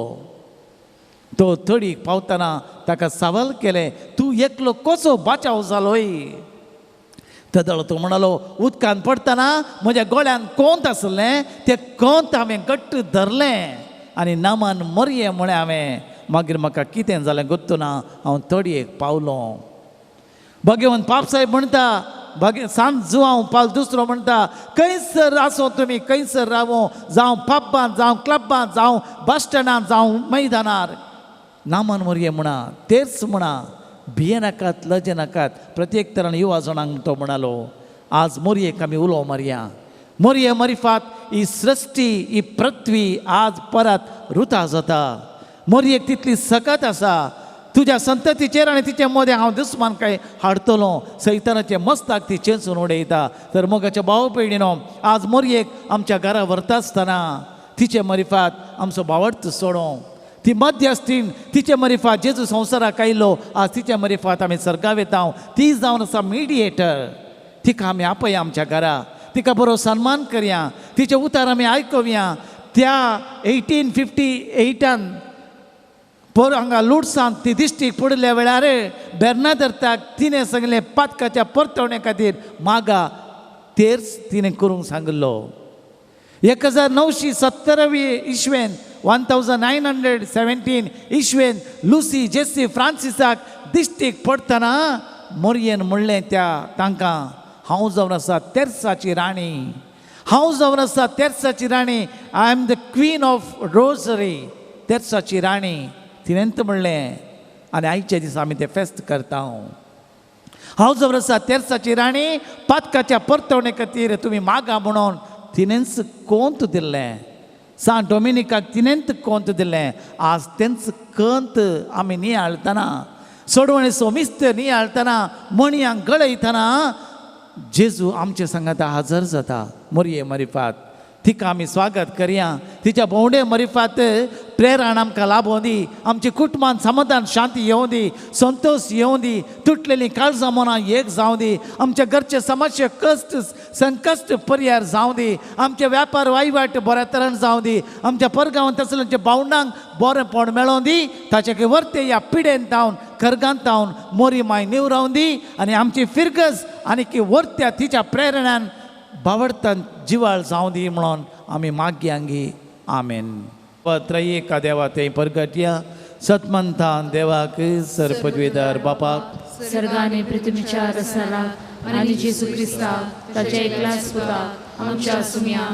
तो तडीक पावतना ताका सवाल केलें, तूं एकलो कसो बाचाव जालोय? तेदळ तो म्हणालो, उदकांत पडटना म्हज्या गोळ्यान कोंत आसलें, तें कोंत हांवें घट्ट धरलें आनी नामान मरये म्हळें हांवें. मागीर म्हाका कितें जालें गोत्तू ना, हांव तडयेक पावलो. भगवंत पापसाहेब म्हणटा, भगे सांत जुआंव पाल दुसरो म्हणटा, खंयसर आसो तुमी, खंयसर रावो, जावं पब्बांत, जावं क्लबांत, जावं बस स्टँडार, जावं मैदानार, नामान मरये म्हणा, तेच म्हणा, भियेनाकात, लजेनाकात. प्रत्येक तरान युवा जाणांक तो म्हणालो, आज मोरयेक आमी उलो मारया. मोरये मरिफात ही सृश्टी, ही पृथ्वी आज परत रुता जाता. मोरयेक तितली सकत आसा. तुज्या संततीचेर आनी तिचे मदें हांव दुस्मान काय हाडटलो, सैतानाचे मस्ताक ती चेंचून उडयता. तर मोगाच्या भाव भयणीनो आज मोरयेक आमच्या घरा व्हरता आसतना तिचे मरिफात आमचो भावार्थ सोडो. ती मध्यस्थीन तिचे मरिफात जेजू संवसाराक आयलो, आज तिचे मरिफात आमी सर्गाव येता. ती जावन आसा मिडिएटर. तिका आमी आपया आमच्या घरा, तिका बरो सन्मान करया, तिचे उतार आमी आयकुया. त्या 1858 पर हांगा लुडसांत ती दिश्टीक पडिल्ल्या वेळार बेर्नादर्ताक तिणें सांगलें, पातकाच्या परतवणे खातीर मागा तेर्स तिणें करूंक सांगिल्लो. 1970 इस्वेन 1917 इस्वेन लुसी जेसी फ्रांसिसाक दिश्टीक पडटना मोरयेन म्हणलें त्या तांकां, हांव जावन आसा तेर्साची राणी, हांव जावन आसा तेर्साची राणी. I am the queen of rosary. तेर्साची राणी तिणेंत म्हणलें आनी आयच्या दिसा आमी तें फेस्त करता. हांव जावन आसा तेर्साची राणी, पातकाच्या परतवणे खातीर तुमी मागा म्हणून तिणेंच कोंत दिल्लें. सान डोमिनिकाक तिणेंत कोंत दिल्लें. आज तेंच कंत आमी नियाळतना, सोडवणेचो मिस्तर नियाळतना, मणयांक गळयतना जेजू आमचे सांगाता हजर जाता. मोरये मरिफात तिका आमी स्वागत करया. तिच्या भोंवडे मरिफात प्रेरण आमकां लाभोवं दी. आमच्या कुटुंबान समाधान शांती येवं दी, संतोश येवं दी, तुटलेलीं काळजां मनां एक जावं दी. आमच्या घरचे समस्या कश्ट संकश्ट पर्यार जावं दी. आमचे व्यापार वहिवाट बऱ्या तरेन जावं दी. आमच्या परगांवांत आसलेल्या भावंडांक बरेंपण मेळोवं दी. ताचे वर्ते ह्या पिडेन तावन खरगांत तावन मोरी माय निवरावं दी आनी आमची फिरगज आनी की वर्त्या तिच्या प्रेरणान बावडतान जिवाळ जावं दी म्हणून आमी मागयांगी. आमेन. त्रयेका देवा ते परगटया सतमंतान देवाक सर पदवीदार बापाक सर्गाने पृथ्वीच्या रसनाक आनी जेजू क्रिस्ताक ताच्या एकल्याच पुताक आमच्या सुम्या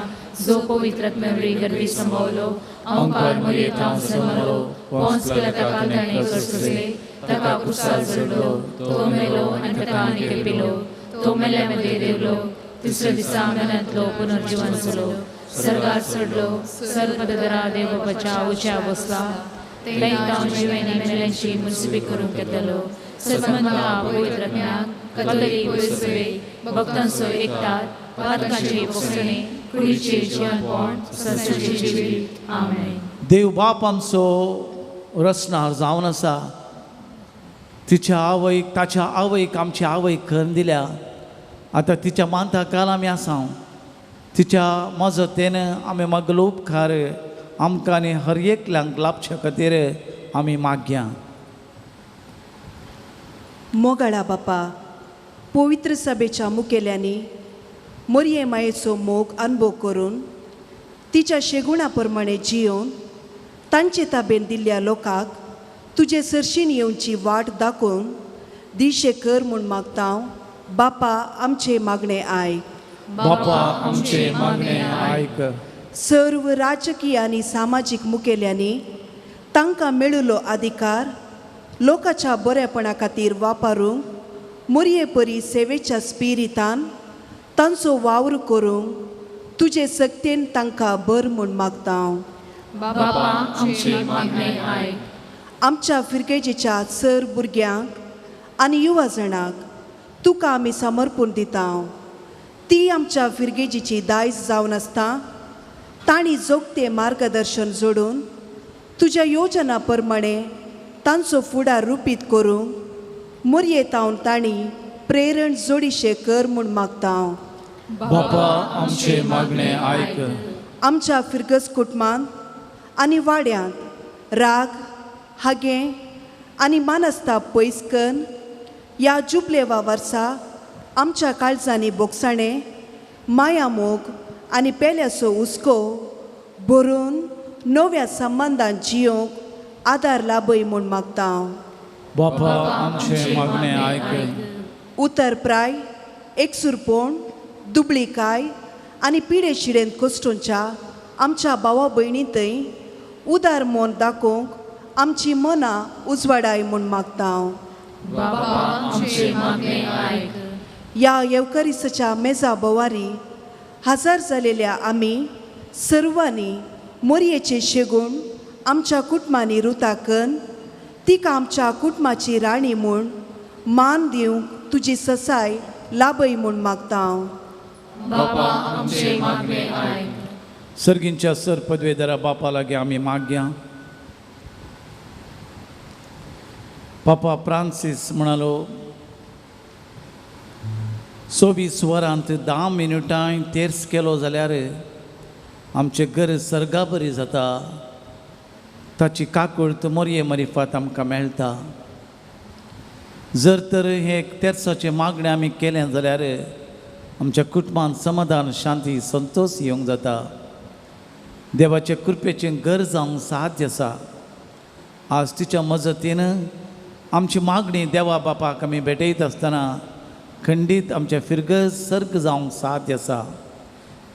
जो पवित्र आत्म्यावरी गर्भी संभवलो, अंकार मरयेतांव जल्मलो, पोंस पिलाता ताणें करसले, ताका कुसार चडलो, तो मेलो आनी ताका आनी केपिलो, तो मेल्या मदें देवलो, तिसऱ्या दिसा मेल्यांतलो पुनर्जीवन जालो, सर्गार चडलो, सर्वपदरा देव बापाच्या उच्या बसला, थंय तांव जिवेनी मेल्यांची मुन्सिपी करूंक येतलो. सतमंता पवित्र आत्म्याक कथोलीक पयसवे भक्तांचो एकठार, पातकाची पोसणी, कुडीचे जिवनपण, संसाराचे जिवीत. आमेन. देव बाप आमचो रचणार जावन आसा. तिच्या आवयक, ताच्या आवयक आमची आवयक करून दिल्या. आतां तिच्या मानता काल आमी आसा. तिच्या मजतीन आमी मागलो उपकार आमकां आनी हर एकल्यांक लाभचे खातीर आमी मागया. मोगाळा बापा, पवित्र सभेच्या मुखेल्यांनी मोरये मायेचो मोग अनुभव करून तिच्या शेगुणा प्रमाणे जियोवन तांचे ताबेन दिल्ल्या लोकांक तुजे सरशीन येवची वाट दाखोवन दिशे कर म्हूण मागता. बापा आमचे मागणे आयक. बापा आमचे मागणे आयक. सर्व राजकीय आनी सामाजीक मुखेल्यांनी तांकां मेळिल्लो अधिकार लोकांच्या बरेपणा खातीर वापरूंक मोरये परी सेवेच्या स्पिरितान तांचो वावर करूंक तुजे सक्तेन तांकां बर म्हूण मागता. बापा आमचे मागणे आयक. आमच्या फिरगेजेच्या सर भुरग्यांक आनी युवा जाणांक तुका आमी समर्पण दिता. ती आमच्या फिरगेजीची दायज जावन आसता. तांणी जोगते मार्गदर्शन जोडून तुज्या योजना प्रमाणे तांचो फुडार रुपीत करूंक मोरये तावन तांणी प्रेरण जोडीशे कर म्हूण मागता. बापा आमचे मागणे आयक. आमच्या फिरगज कुटुंबांत आनी वाड्यांत राग, हागें आनी मानसताप पयस करून ह्या जुबलेवा वर्सा आमच्या काळजांनी बोगसाणे, माया, मोग आनी पेल्याचो हुस्को भरून नव्या संबंदान जियोंक आदार लाभय म्हूण मागता. बापा आमचे मागणे आयक. उतरप्राय, एकसुरपोण, दुबळीकाय आनी पिडे शिडेन कोस्टोंच्या आमच्या भावा भयणी थंय उदार मन दाखोवंक आमची मनां उजवाडाय म्हूण मागता. बापा आमचे मागणे आयक. ह्या येवकरिसाच्या मेजा भोवारी हजर जालेल्या आमी सर्वांनी मोरयेचे शेगूण आमच्या कुटुंबांनी रुता करून तिका आमच्या कुटुंबाची राणी म्हूण मान दिवंक तुजी ससाय लाभय म्हूण मागता. बापा आमचे मागणे आयक. सर्गींच्या सर पदवेदारा बापा लागीं आमी मागया. पापा फ्रांसीस म्हणालो, 24 वरांत 10 मिनटां तेर्स केलो जाल्यार आमचें गरज सर्गा बरी जाता. ताची काकूळत मोरये मरिफात आमकां मेळटा. जर तर हे तेर्साचें मागणें आमी केलें जाल्यार आमच्या कुटुंबान समाधान, शांती, संतोश येवंक जाता. देवाचे कृपेचें गरज जावंक साध्य आसा. आज तिच्या मजतीन आमची मागणी देवा बापाक आमी भेटयत आसतना खंडीत आमच्या फिरगज सर्ग जावंक साध्य आसा.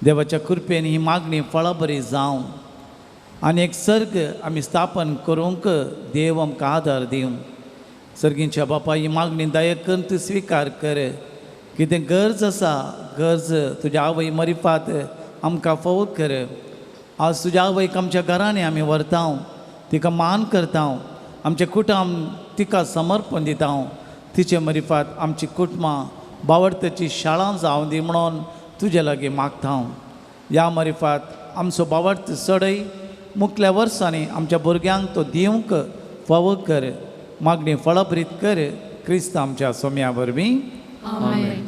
देवाच्या कृपेन ही मागणी फळां बरी जावं आनी एक सर्ग आमी स्थापन करूंक देव आमकां आदार दिवं. सर्गींच्या बापा ही मागणी दायक करून तूं स्विकार कर. कितें गरज आसा गरज तुज्या आवय मरिफात आमकां फोव कर. आज तुज्या आवयक आमच्या घरांनी आमी व्हरता, तिका मान करता, आमचें कुटुंब तिका समर्पण दिता. तिचे मरिफात आमची कुटुंबां बावडतेची शाळा जावं दी म्हणून तुजे लागीं मागता. ह्या मरिफात आमचो बावडत चडय मुखल्या वर्सांनी आमच्या भुरग्यांक तो दिवंक फावो कर. मागणी फळाभरीत कर क्रिस्त आमच्या सोम्या वरवीं. आमेन.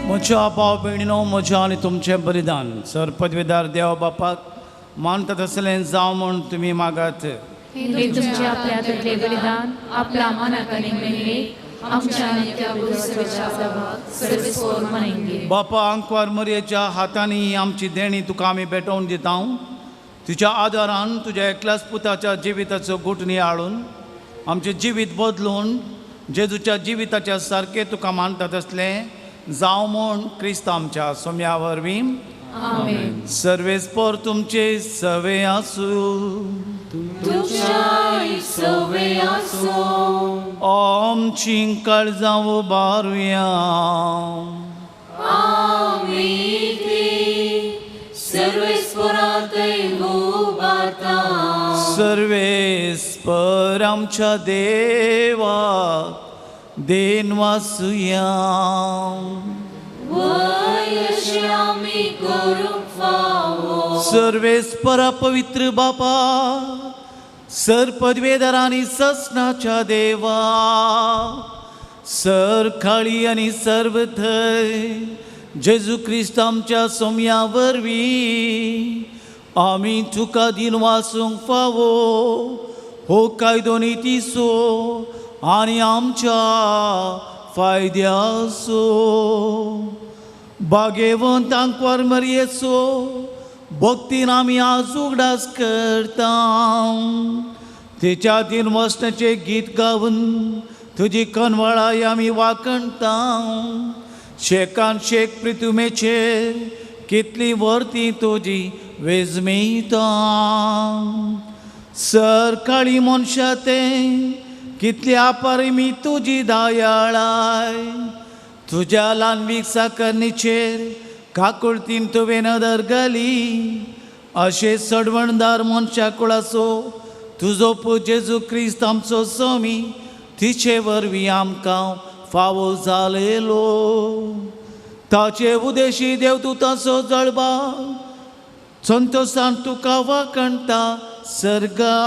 म्हज्या भाव भयणीनो, म्हज्या आनी तुमचें बलिदान सर पदवीदार देव बापाक मानता तसलें जावं म्हूण तुमी मागात. हे तुमचे आपल्या हातांतलें बलिदान आपल्या मनाक आनी मेळ्ळें आमच्या आनी त्या बोरसवेच्या सर्वेस्पोर मनयंगे. बापा आंकवार मरयेच्या हातांनी ही आमची देणी तुका आमी भेटोवन दिता. तुज्या आदारान तुज्या एकल्याच पुताच्या जिविताचो गूट नियाळून आमचें जिवीत बदलून जेजूच्या जिविताच्या सारकें तुका मानता तसलें जावं म्हूण क्रिस्त आमच्या सोम्या वरवीं. आमेन. सर्वेस्पोर तुमचे सवे आसूं. तुमच्याय सवे आसूं. आमची काळजां उबारुया. आमी ती सर्वेस्पोरांतय उबारता. सर्वेस्पर आमच्या देवा देन वासुया. वयशी आमी करूंक फावो. सर्वेस्परा पवित्र बापा सर पदवेदार आनी ससनाच्या देवा सर खाळी आनी सर्व थंय जेजू क्रिस्त आमच्या सोम्या वरवीं आमी तुका दिन वासूंक फावो हो कायदो नितीचो आनी आमच्या फायद्याचो. बागेवंत आंकवार मरयेचो भक्तीन आमी आज उगडास करता. तिच्या दिन वसण्याचें गीत गावन तुजी कनवळाय आमी वाखणता. शेकान शेक पृथ्वीचेर कितली वर्ती तुजी वेजमिता सरकाळी मनशा तें कितली अपरिमी तुजी दयाळाय तुज्या ल्हानवीक साकरणीचेर काकुळतीन तुवें नदर घाली अशें सडवणदार मनशा कुळाचो तुजो पूत जेजू क्रिस्त आमचो स्वामी तिचे वरवीं आमकां फावो जालेलो ताचे उदेशी देवदूताचो जळबा संतोसान तुका वाखणटा सर्गा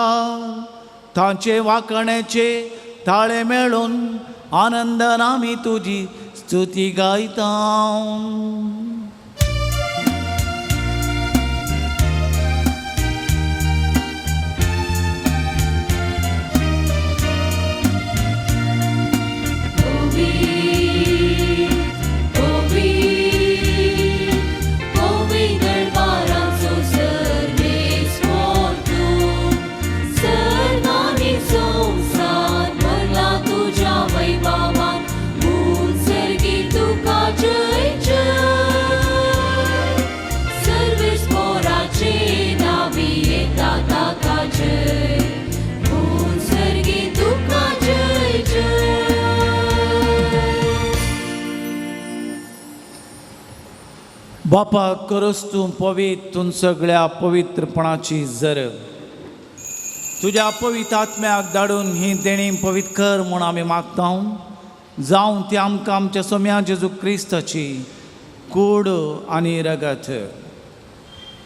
तांचे वाखण्याचे ताळे मेळून आनंदान आमी तुजी स्तुती गायता. बापा करस तूं पवित्र तूं सगळ्या पवित्रपणाची जर तुज्या पवित्र आत्म्याक धाडून ही देणी पवित्र कर म्हूण आमी मागता जावं ती आमकां आमच्या सोम्या जेजू क्रिस्ताची कूड आनी रगत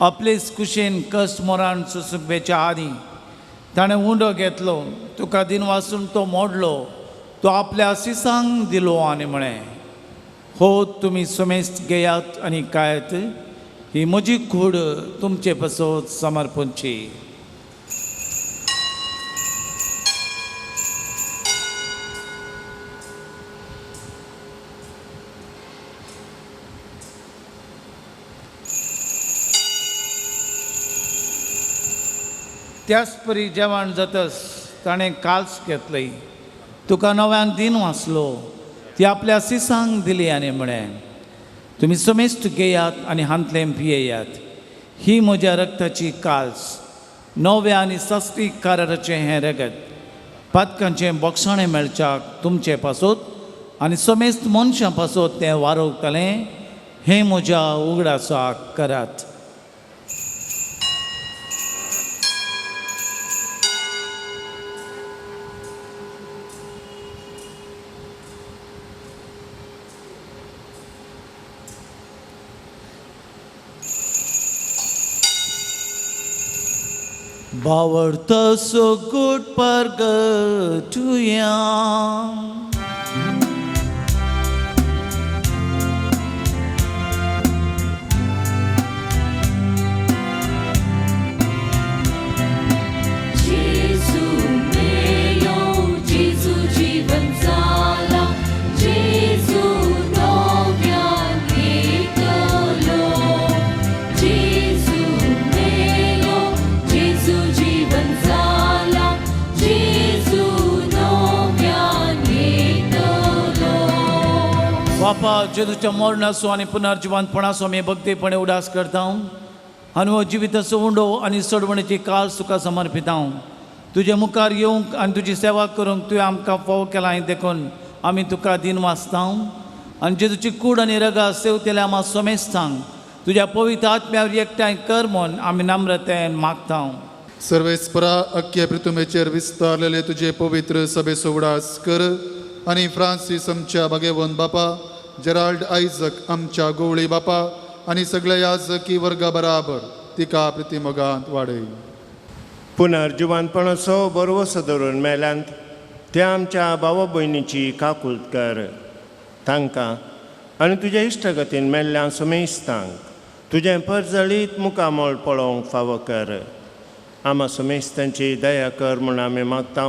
आपलेच कुशेन कश्ट मोरान सुसुकवेच्या आदीं ताणें उंडो घेतलो तुका दिन वासून तो मोडलो तो आपल्या सिसांक दिलो आनी म्हळें हो तुमी सुमेस्त घेयात आनी खायात ही म्हजी कूड तुमचे पासत समर्पणची. त्याच परी जेवण जातस ताणें काल्स घेतली तुका नव्यान दिन वाचलो ती आपल्या सिसांक दिली आनी म्हळें तुमी समेस्त घेयात आनी हांतलें पियेयात ही म्हज्या रक्ताची काल्स नव्या आनी सस्ती कराराचें हें रगत पातकांचें बोगसाणें मेळच्याक तुमचे पासत आनी समेस्त मनशां पासत तें वारोवतलें हें म्हज्या उगडासाक करात. बावडतो गुड परगटुया बापा जेजूच्या मरणाचो आनी पुनर्जिवंतपणाचो आमी भक्तीपणे उदास करता आनी हो जिविताचो उंडो आनी सोडवणेची काळ तुका समर्पिता. तुजे मुखार येवंक आनी तुजी सेवा करूंक तुवें आमकां फावो केलां देखून आमी तुका दिन वाचता आनी जेजूची कूड आनी रगा सेवतेल्या आमा सोमेस्तांक तुज्या पवित्र आत्म्यावर एकठांय कर म्हूण आमी नम्रतेन मागता. सर्वेस्परा अख्खे पृथ्वीचेर विस्तारलेले तुजे पवित्र सभेचो उडास कर आनी फ्रांसीस आमच्या भागेवन बापा जेराल्ड आयजक आमच्या गोवळी बापा आनी सगळ्या याजकी वर्गा बराबर तिका प्रतिमोगांत वाडय. पुनर्जिवंतपणाचो बरवसो धरून मेल्यांत त्या आमच्या भावा भयणीची काकूत कर तांकां आनी तुज्या इश्टगतीन मेल्ल्या सुमेस्तांक तुजें परजळीत मुखामळ पळोवंक फावो कर. आमा सुमेस्तांची दया कर म्हूण आमी मागता.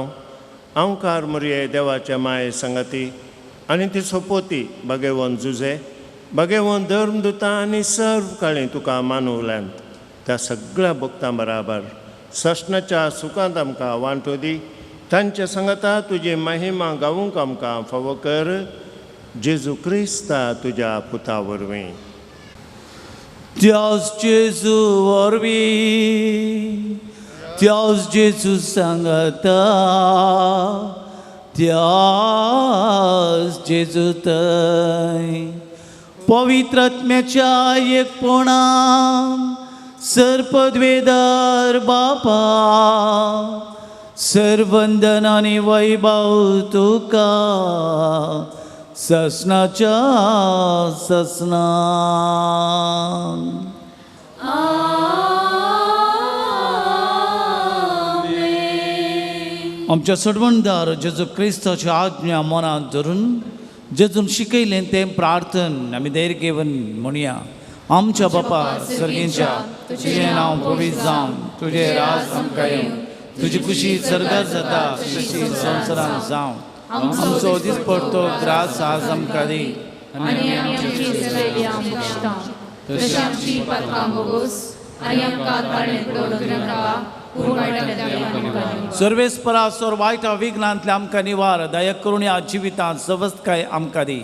अंकार मुरये देवाच्या माये संगती आनी ती सोपोती भगेवन जुजे भगेवन धर्मदुता आनी सर्व काळी तुका मानवल्यांत त्या सगळ्या भक्तां बराबर सश्णाच्या सुखांत आमकां वांटो दी. तांच्या संगता तुजी महिमा गावूंक आमकां फावो कर. जेजू क्रिस्ता तुज्या पुता वरवीं. त्याच जेजू वरवीं, त्याच जेजू सांगता, त्याच जेजू थंय पवित्र आत्म्याच्या एकपणान सर्पद्वेदार बापा सर्वंदन आनी वैभव तुका ससनाच्या ससना. आमच्या सडवणदार जेजू क्रिस्ताची आज्ञा मनांत धरून जेजून शिकयलें तें प्रार्थन आमी धैर्य घेवन म्हणया. आमच्या बापा सर्गींच्या, तुजें नांव पवित्र जावं, तुजें राज आमकां येवं, तुजी खुशी सर्गार जाता तशी संवसारांत जावं. आमचो दिसपडतो ग्रास आज आमकां दी आनी आमची तशी आमची पातकां भोगोस आनी आमकां ताळणेंत पडूंक नाका. सर्वेस्परा सोर वायटा विघ्नांतले आमकां निवार, दया करून ह्या जिवितांत सवस्तकाय आमकां दी.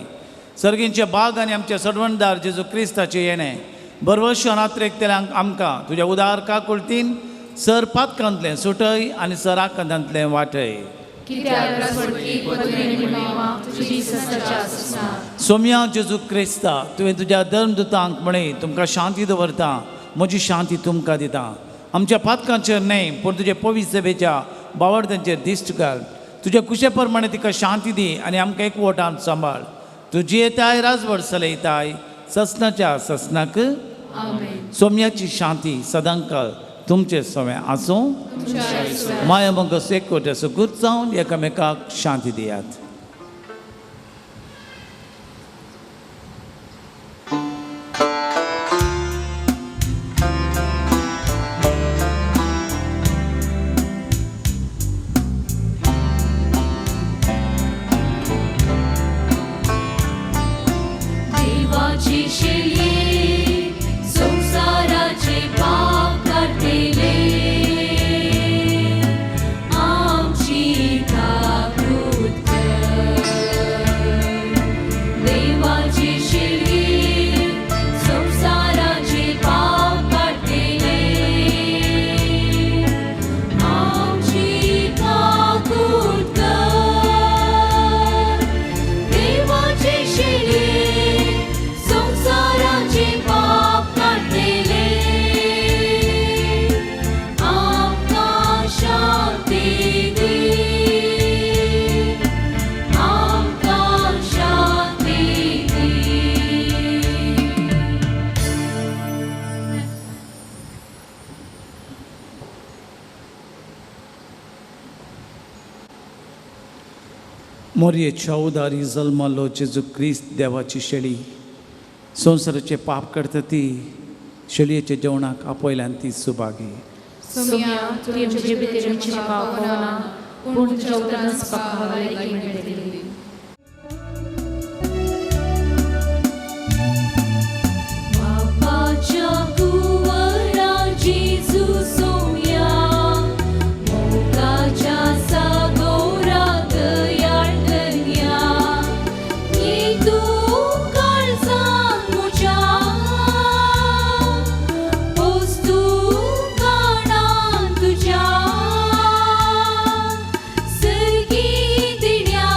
सर्गींचे बाग आनी आमचे सडवणदार जेजू क्रिस्ताचे येणें बरवश अनात्रेकतेल्यांक आमकां तुज्या उदार काकुळतीन सर पातकांतलें सुटय आनी सर आकांतांतलें वाटय. सोम्या जेजू क्रिस्ता, तुवें तुज्या धर्मदुतांक म्हणे तुमकां शांती दवरता, म्हजी शांती तुमकां दिता. आमच्या पातकांचेर न्हय पूण तुजे पवित्र सभेच्या बावडत्यांचेर दिश्ट घाल. तुज्या कुशे प्रमाणे तिका शांती दी आनी आमकां एकवटान सांबाळ. तुजी येताय राजवट चलयताय ससनाच्या ससनाक. सोम्याची शांती सदांकाळ तुमचे सवे आसूं. माया मगस एकवट सुगूत जावन एकामेकाक शांती दियात. मोरयेच्या उदारी जल्मालो जेजू क्रिस्त देवाची शेळी संवसाराचे पाप करता ती शेळयेच्या जेवणाक आपयल्यान ती सुभागी. तुझ्या सर्गी दिण्या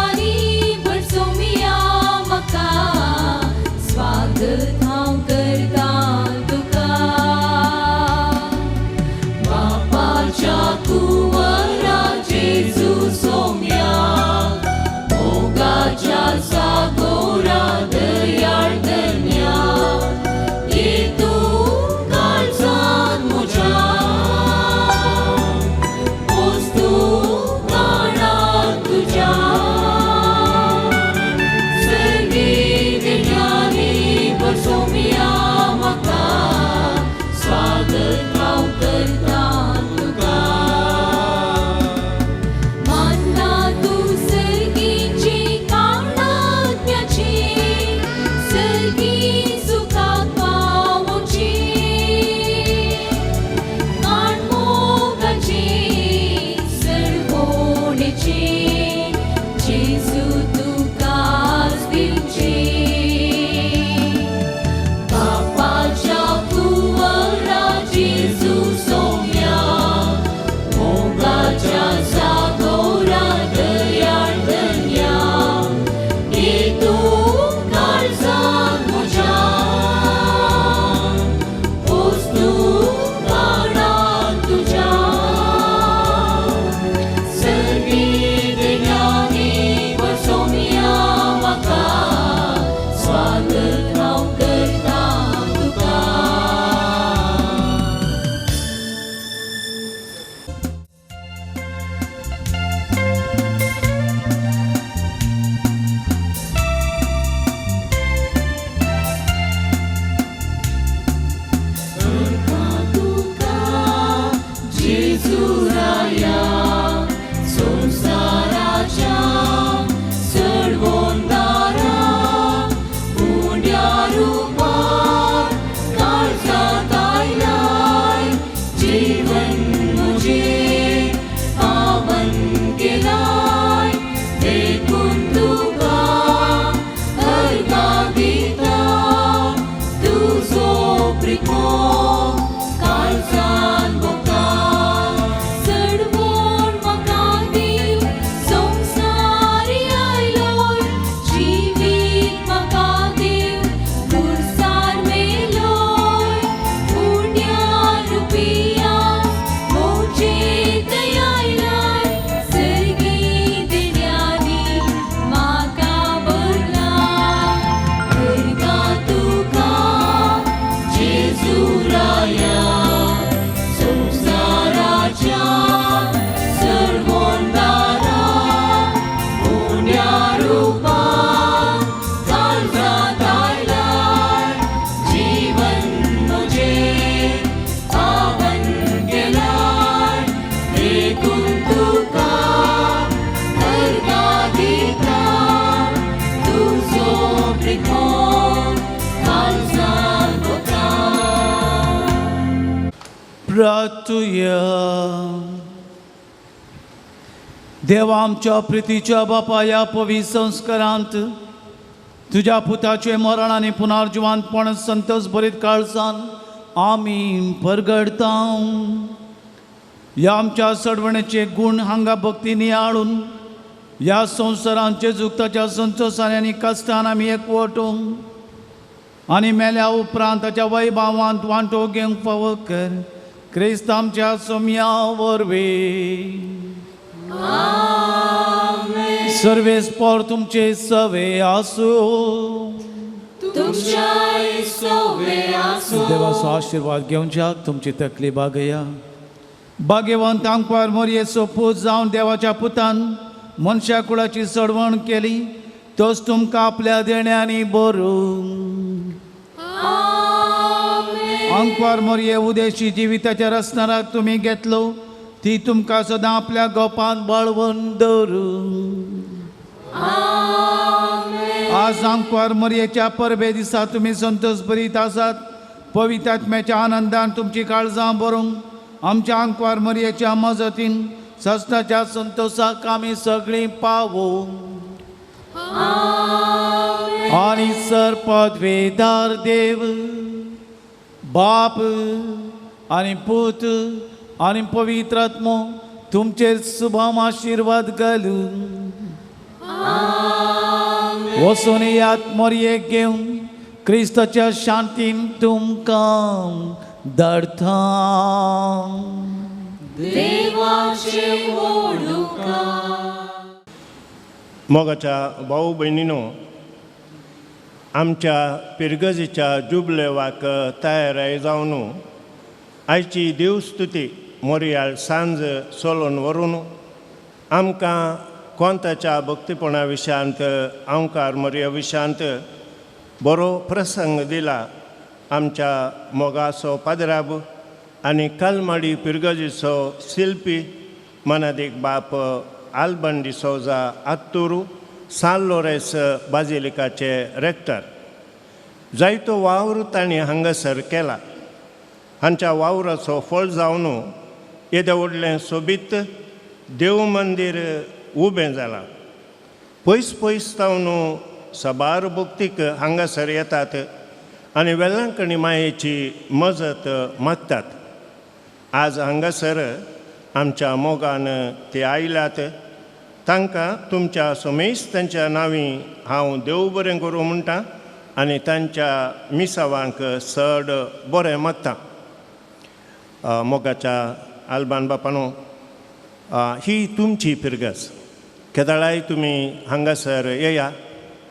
म्हाका स्वागत हांव करता तुका. तुका जेजू राया संवसाराच्या सडवोंदारा उंड्या रुपार काळजांत आयलाय जीवन म्हजें पावन केलाय देखून तुका अर्गां दिता तुजो प्रिको काळजान भोगता. चडवण म्हाका दिव संवसारी आयलोय जिवीत म्हाका दिव खुर्सार मेलोय उंड्या रुपिया म्हजे आयलाय सर्गी दिण्यांनी म्हाका भरलाय. अर्गां तुका जेजू राया संवसाराच्या सडवोंदारा उंड्या रुपार काळजांत आयलाय जीवन म्हजें पावन केलाय देखून तुका अर्गां दिता तुजो प्रिको काळजांत भोगता. प्रार्थुया. देवा आमच्या प्रितीच्या बापा, ह्या पवित्र संस्कारांत तुज्या पुताचें मरण आनी पुनर्जिवंतपण संतोष भरीत काळजान आमी परगडता. ह्या आमच्या सडवणेचे गूण हांगा भक्ती नियाळून ह्या संवसारांचे जुगताच्या संतोषान आनी कश्टान आमी एकवटूंक आनी मेल्या उपरांत ताच्या वैभावांत वांटो घेवंक फावो कर, क्रिस्त आमच्या सोम्या वरवीं. सर्वेस्पोर तुमचे सवे आसूं. तुमच्याय सवे आसूं. देवाचो आशिर्वाद घेवच्याक तुमची तकली बागया. भाग्यवंत आंकवार मोरयेचो पूत जावन देवाच्या पुतान मनशा कुळाची सडवण केली, तोच तुमकां आपल्या देण्यांनी बरूं. आंकवार मोरये उदेशी जिविताच्या रसनाराक तुमी घेतलो, ती तुमकां सदां आपल्या गोपान बाळवून दवरूं. आज आंकवार मोरयेच्या परबे दिसा तुमी संतोष भरीत आसात. पवित्र आत्म्याच्या आनंदान तुमची काळजां भरूंक आमच्या आंकवार मोरयेच्या मजतीन सस्ताच्या संतोषाक आमी सगळीं पावूं. आनी सर पदवेदार देव बाप आनी पूत आनी पवित्र आत्मो तुमचेर शुभम आशिर्वाद घालूं. वचून यात मोरयेक घेवन क्रिस्ताच्या शांतीन तुमकां धाडटा. देवाचे वोडुका. मोगाच्या भाऊ भयणीनो, आमच्या पिरगजीच्या जुबलेवाक तयाराय जावन आयची देवस्तुती मोरयाळ सांज चलोवन व्हरून आमकां कोंताच्या भक्तीपणा विशयांत आंकार मोरया विशयांत बरो प्रसंग दिला. आमच्या मोगाचो पाद्राब आनी कलमाडी पिरगजीचो शिल्पी मनादीक बाप आल्बन डिसोजा आत्तुरू सान लोरेस बाजिलिकाचे रेक्टर जायतो वावर तांणी हांगासर केला. हांच्या वावराचो फळ जावन येदें व्हडलें सोबीत देव मंदीर उबें जालां. पयस पयस जावन साबार भक्तीक हांगासर येतात आनी वेलंकणी मायेची मजत मागतात. आज हांगासर आमच्या मोगान ते आयल्यात, तांकां तुमच्या समेस्त तांच्या नांवी हांव देव बरें करूं म्हणटा आनी तांच्या मिसावांक चड बरें मागता. मोगाच्या आल्बान बापानो, ही तुमची फिरगज. केदळाय तुमी हांगासर येया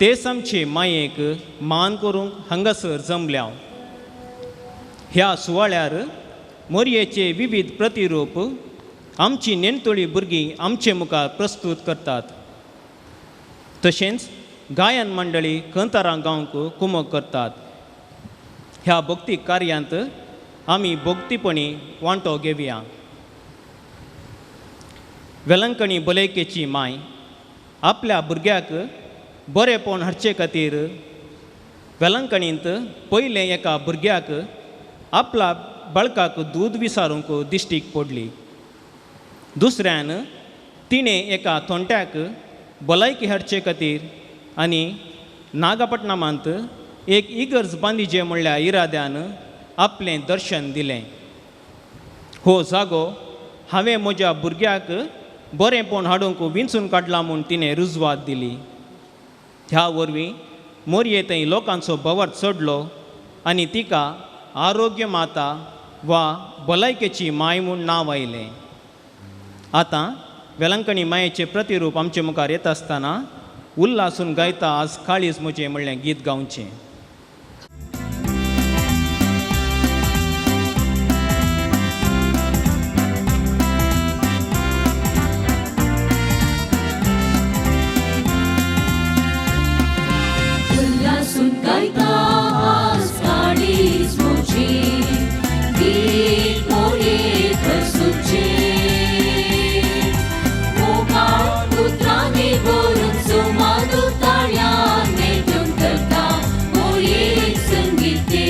तेच आमचे मायेक मान करूंक हांगासर जमल्या. ह्या सुवाळ्यार मोरयेचे विविध प्रतिरूप आमची नेणतोळी भुरगीं आमचे मुखार प्रस्तूत करतात. तशेंच गायन मंडळी कंतारां गावंक कुमक करतात. ह्या भक्ती कार्यांत आमी भक्तीपणी वांटो घेवया. वेलंकणी भलायकेची माय आपल्या भुरग्याक बरेपण हाडचे खातीर वेलंकणींत पयलें एका भुरग्याक आपल्या बाळकाक दूद विसारूंक दिश्टीक पडली. दुसऱ्यान तिणें एका थोंट्याक भलायकी हाडचे खातीर आनी नागापट्टणमांत एक इगर्ज बांदिजे म्हणल्या इराद्यान आपलें दर्शन दिलें. हो जागो हांवें म्हज्या भुरग्याक बरेंपण हाडूंक विंचून काडलां म्हूण तिणें रुजवात दिली. ह्या वरवीं मोरये थंय लोकांचो भवर चडलो आनी तिका आरोग्य माता वा भलायकेची माय म्हूण नांव आयलें. आतां वेलंकणी मायेचें प्रतिरूप आमचे मुखार येता आसतना उल्हासून गायता आज काळीज म्हजें म्हणलें गीत गावचें. उल्हासून गायता आज काळीज म्हजें गीत मोरये थंयसुचें मोगाळ उतरांनी भरून सुमादू ताळ्यान नेटून करता मोरयेक संगीते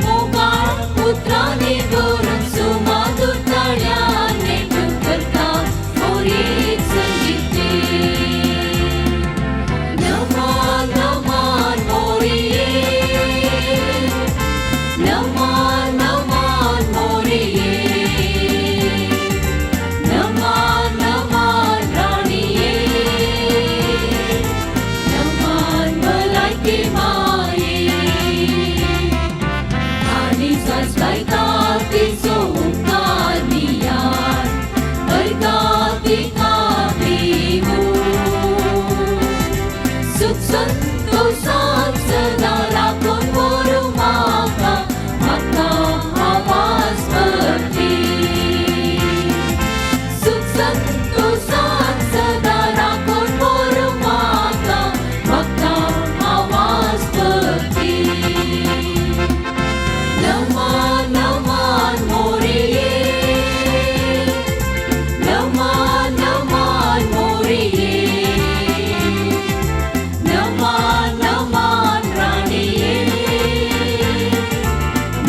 मोगाळ उतरांनी भरून सुमादू ताळ्यान नेटून करता मोरयेक संगीते. नमन नमन मोरये नमन नमन मोरये नमन नमन राणीये नमन भलायकी माये आनी साज गायता तिचो उपकार मियार बरका तिका पिवूं सुख संतोषान सदा राखून व्हरूं म्हाका म्हाका आवाज भक्ती सुख संतोषान सदा राखून व्हरूं म्हाका म्हाका आवाज भक्ती. नमन नमन मोरये नमन नमन मोरये नमन नमन राणीये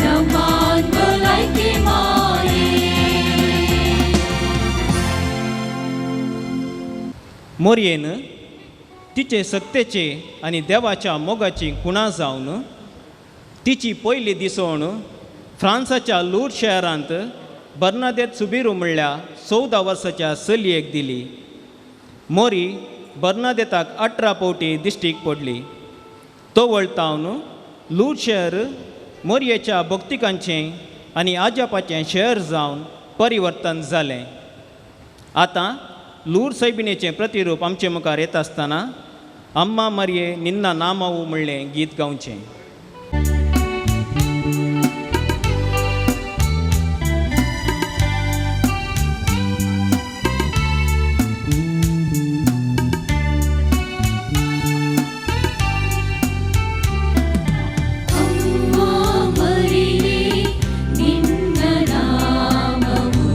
नमन भलायकी माये. मोरयेन तिचे सत्तेचे आनी देवाच्या मोगाची खुणा जावन तिची पयली दिसवण फ्रांसाच्या लूर शहरांत बर्नादेत सुबिरू म्हणल्या 14 वर्साच्या चलयेक दिली. मोरी बर्नादेताक 18 फावटी दिश्टीक पडली. तो वळतावन लूर शहर मोरयेच्या भक्तिकांचें आनी आजापाचें शहर जावन परिवर्तन जालें. आतां लूर सैबिणेचें प्रतिरूप आमचे मुखार येता आसतना अम्मा मरये निन्ना नामावू म्हणलें गीत गावचें. अम्मा मरिये निन्न नामವು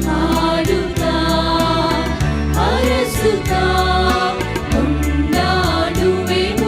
ಹಾಡುತ್ತಾ ಹರಸುತ್ತಾ ಕೊಂಡಾಡುವೆನು.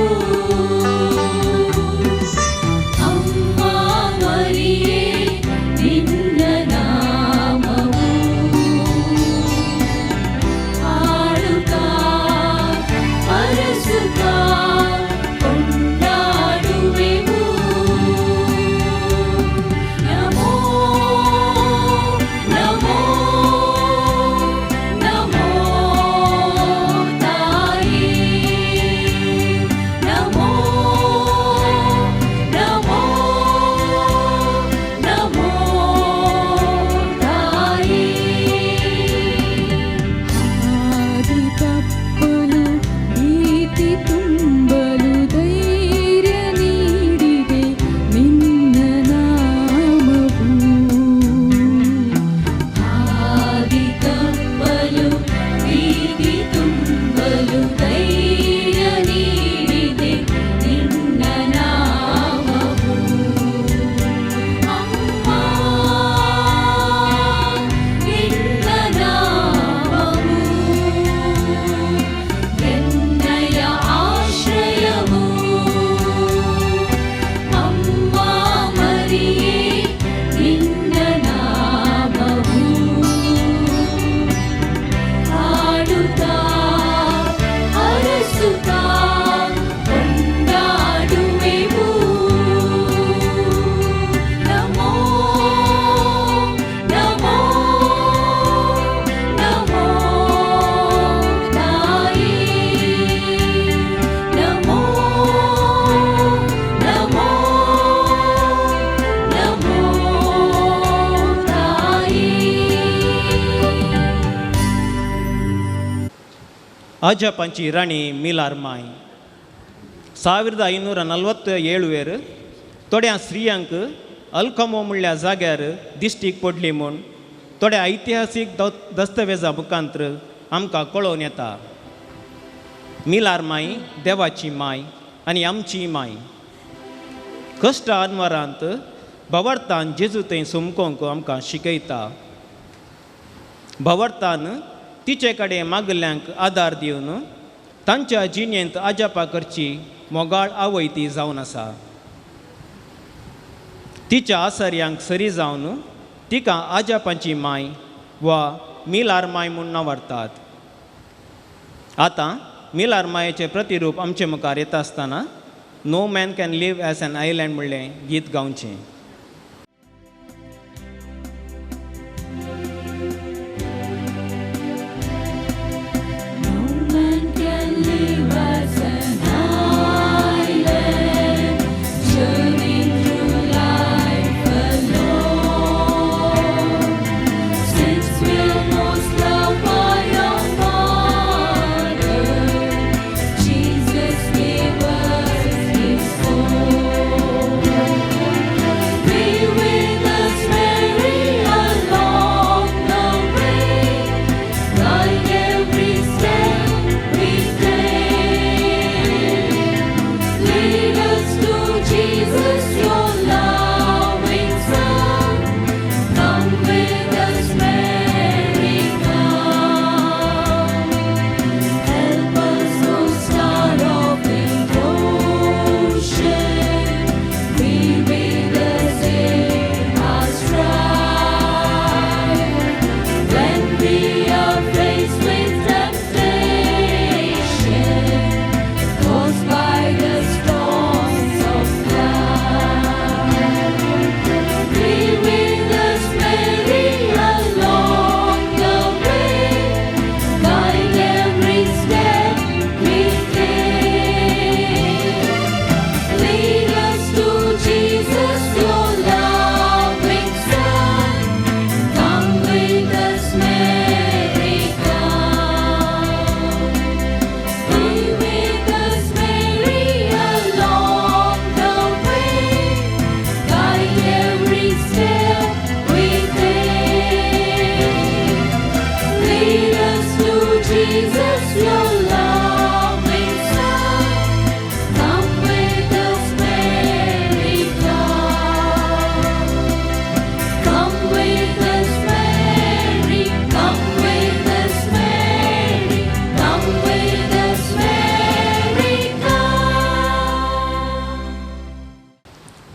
ಅಜಪಾಂಚಿ ರಾಣಿ ಮಿಲಾರ್ ಮಾಯ್ 1547 थोड्या स्त्रियांक अल्कमो म्हणल्या जाग्यार दिश्टीक पडली म्हूण थोड्या ऐतिहासीक दस्तवेजा मुखांत्र आमकां कळोवन येता. मिलार माय देवाची माय आनी आमची माय कश्ट आनवारांत भवार्थान जेजू थंय समकोंक आमकां शिकयता. भवार्थान तिचे कडेन मागल्ल्यांक आदार दिवन तांच्या जिणेंत आजापा करची मोगाळ आवय ती जावन आसा. तिच्या आसर्यांक सरी जावन तिका आजापांची माय वा मिलार माय म्हूण नांवारतात. आतां मिलार मायेचें प्रतिरूप आमचे मुखार येता आसतना no man can live as an island म्हणलें गीत गावचें.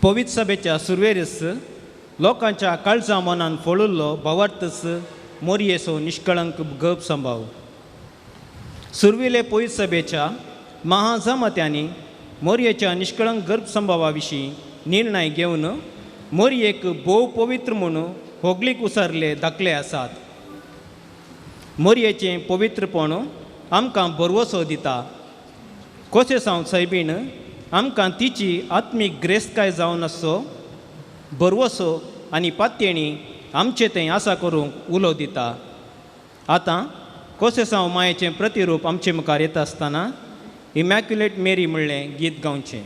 पवित्र सभेच्या सुरवेरस लोकांच्या काळजा मनान फोळिल्लो भावार्थस मोरयेचो निश्कळंक गप संभाव. सुरविले पवित्र सभेच्या महाजमात्यांनी मोरयेच्या निश्कळंक गर्भसंभावा विशीं निर्णय घेवन मोरयेक भोव पवित्र म्हूण होगलीक उसरले दाखले आसात. मोरयेचें पवित्रपण आमकां भरवसो दिता. कोशेसांव सायबीण आमकां तिची आत्मीक ग्रेस्तकाय जावन आसचो भरवसो आनी पातयेणी आमचें थंय आसा करूंक उलो दिता. आतां कोसेसांव मायेचें प्रतिरूप आमचे मुखार येता आसतना इमॅक्युलेट मेरी म्हणलें गीत गावचें.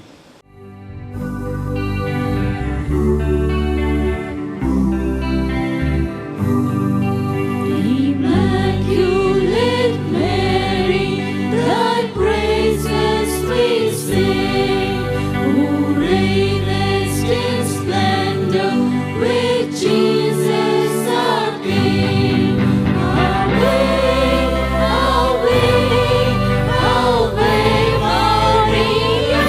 Ave, Ave, Ave Maria.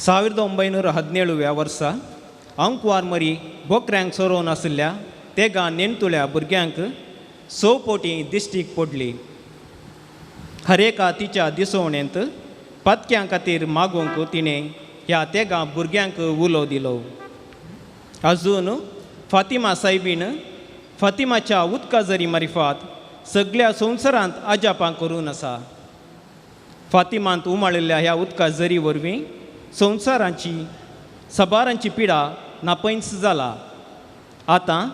1917व्या वर्सा अंकवार मरी बोकऱ्यांक सोरोवन आशिल्ल्या तेगा नेणतुल्या भुरग्यांक 6 पोटी दिश्टीक पडली. हरेका तिच्या दिसवणेंत पातक्यां खातीर मागूंक तिणें ह्या तेगा भुरग्यांक उलो दिलो. अजून फातिमा सायबीन फातिमाच्या उदका जरी मारिफात सगळ्या संवसारांत अजापां करून आसा. फातिमांत उमाळिल्ल्या ह्या उदका जरी वरवीं संवसारांची सबारांची पिडा नापैंच जाला. आतां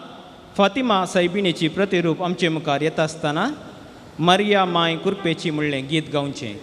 फातिमा सायबिणीची प्रतिरूप आमचे मुखार येता आसतना मरिया माय कुर्पेची म्हणलें गीत गावचें.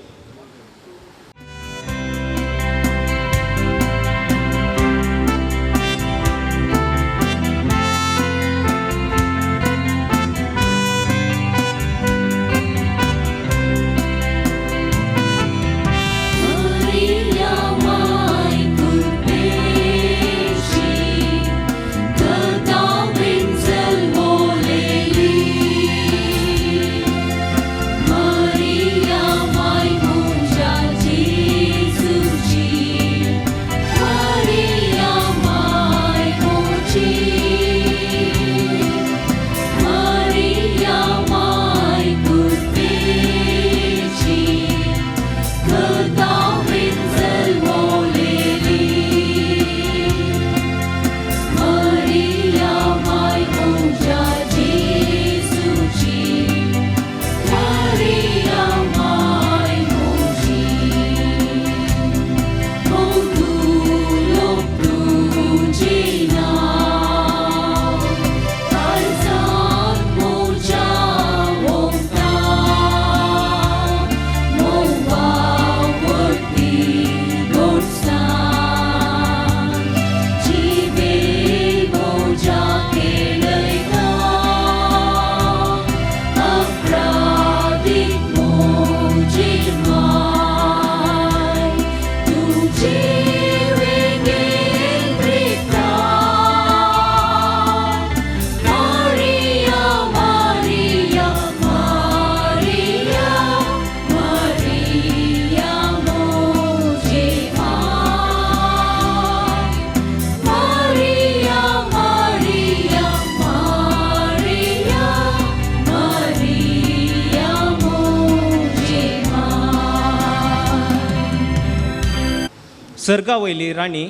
सर्गा वयली राणी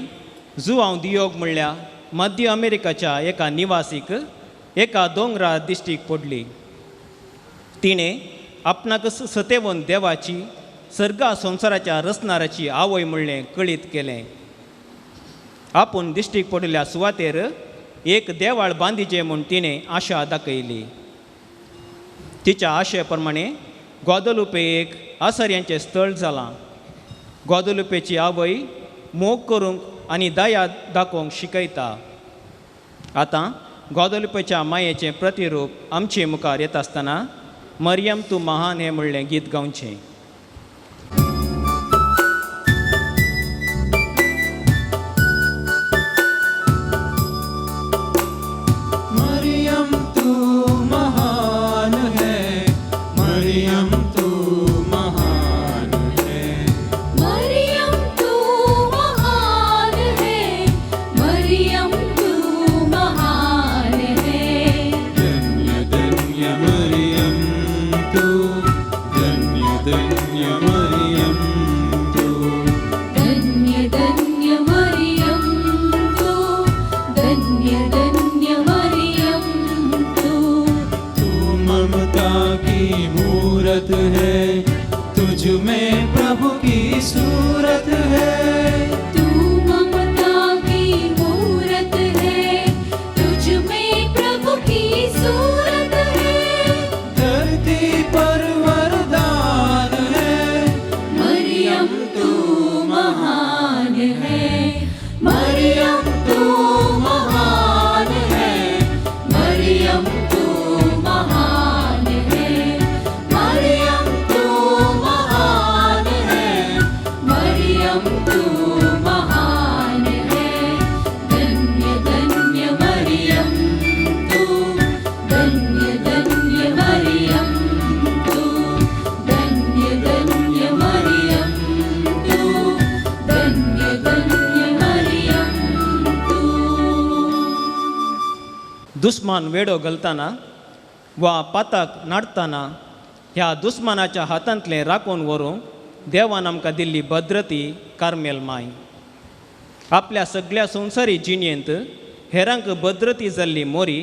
जुआंव दियोग म्हणल्या मध्य अमेरिकाच्या एका निवासीक एका दोंगरा दिश्टीक पडली. तिणें आपणाक सतेवन देवाची सर्गा संवसाराच्या रचणाराची आवय म्हणलें कळीत केलें. आपूण दिश्टीक पडिल्ल्या सुवातेर एक देवाळ बांदिचें म्हूण तिणें आशा दाखयली. तिच्या आशे प्रमाणे ग्वादलुपे एक आसऱ्यांचें स्थळ जालां. ग्वादलुपेची आवय मोग करूंक आनी दया दाखोवंक शिकयता. आतां ग्वादलुपेच्या मायेचें प्रतिरूप आमचे मुखार येता आसतना मरियम तूं महान हें म्हणलें गीत गावचें. मरियम तू महान है, मरियम तू महान है, मरियम तू महान है, मरियम तू महान है। धन्य धन्य मरियम तू, धन्य धन्य दुस्मान वेडो घालतना वा पाताक नाडतना ह्या दुस्मानाच्या हातांतलें राखून व्हरूंक देवान आमकां दिल्ली भद्रती कार्मेल माय. आपल्या सगळ्या संवसारी जिणेंत हेरांक भद्रती जाल्ली मोरी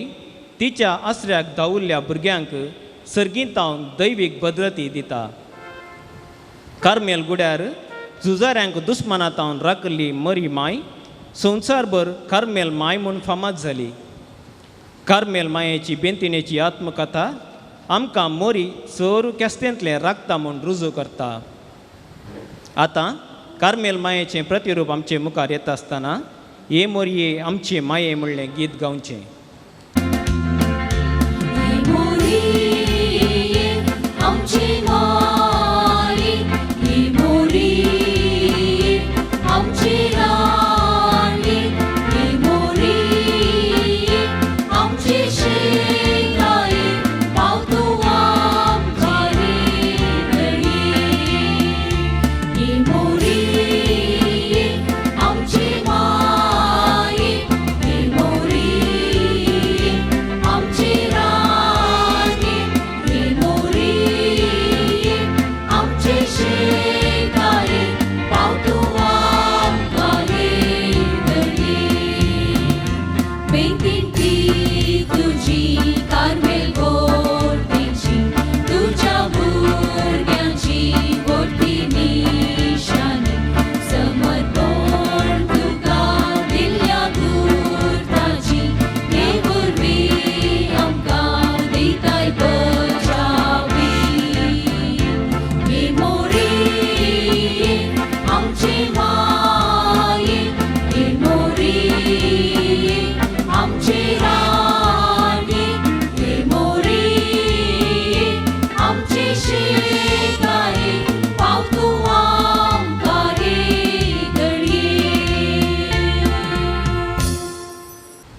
तिच्या आसऱ्याक धांवुल्ल्या भुरग्यांक सर्गींतावन दैवीक भद्रती दिता. कार्मेल गुड्यार झुजाऱ्यांक दुस्मानातावन राखिल्ली मरी माय संवसारभर कार्मेल माय म्हूण फामाद जाली. कार्मेल मायेची बेंतिणेची आत्मकथा आमकां मोरी चड केस्तेंतलें राखता म्हूण रुजू करता. आतां कार्मेल मायेचें प्रतिरूप आमचे मुखार येता आसतना ये मोरये आमचे माये म्हणलें गीत गावचें.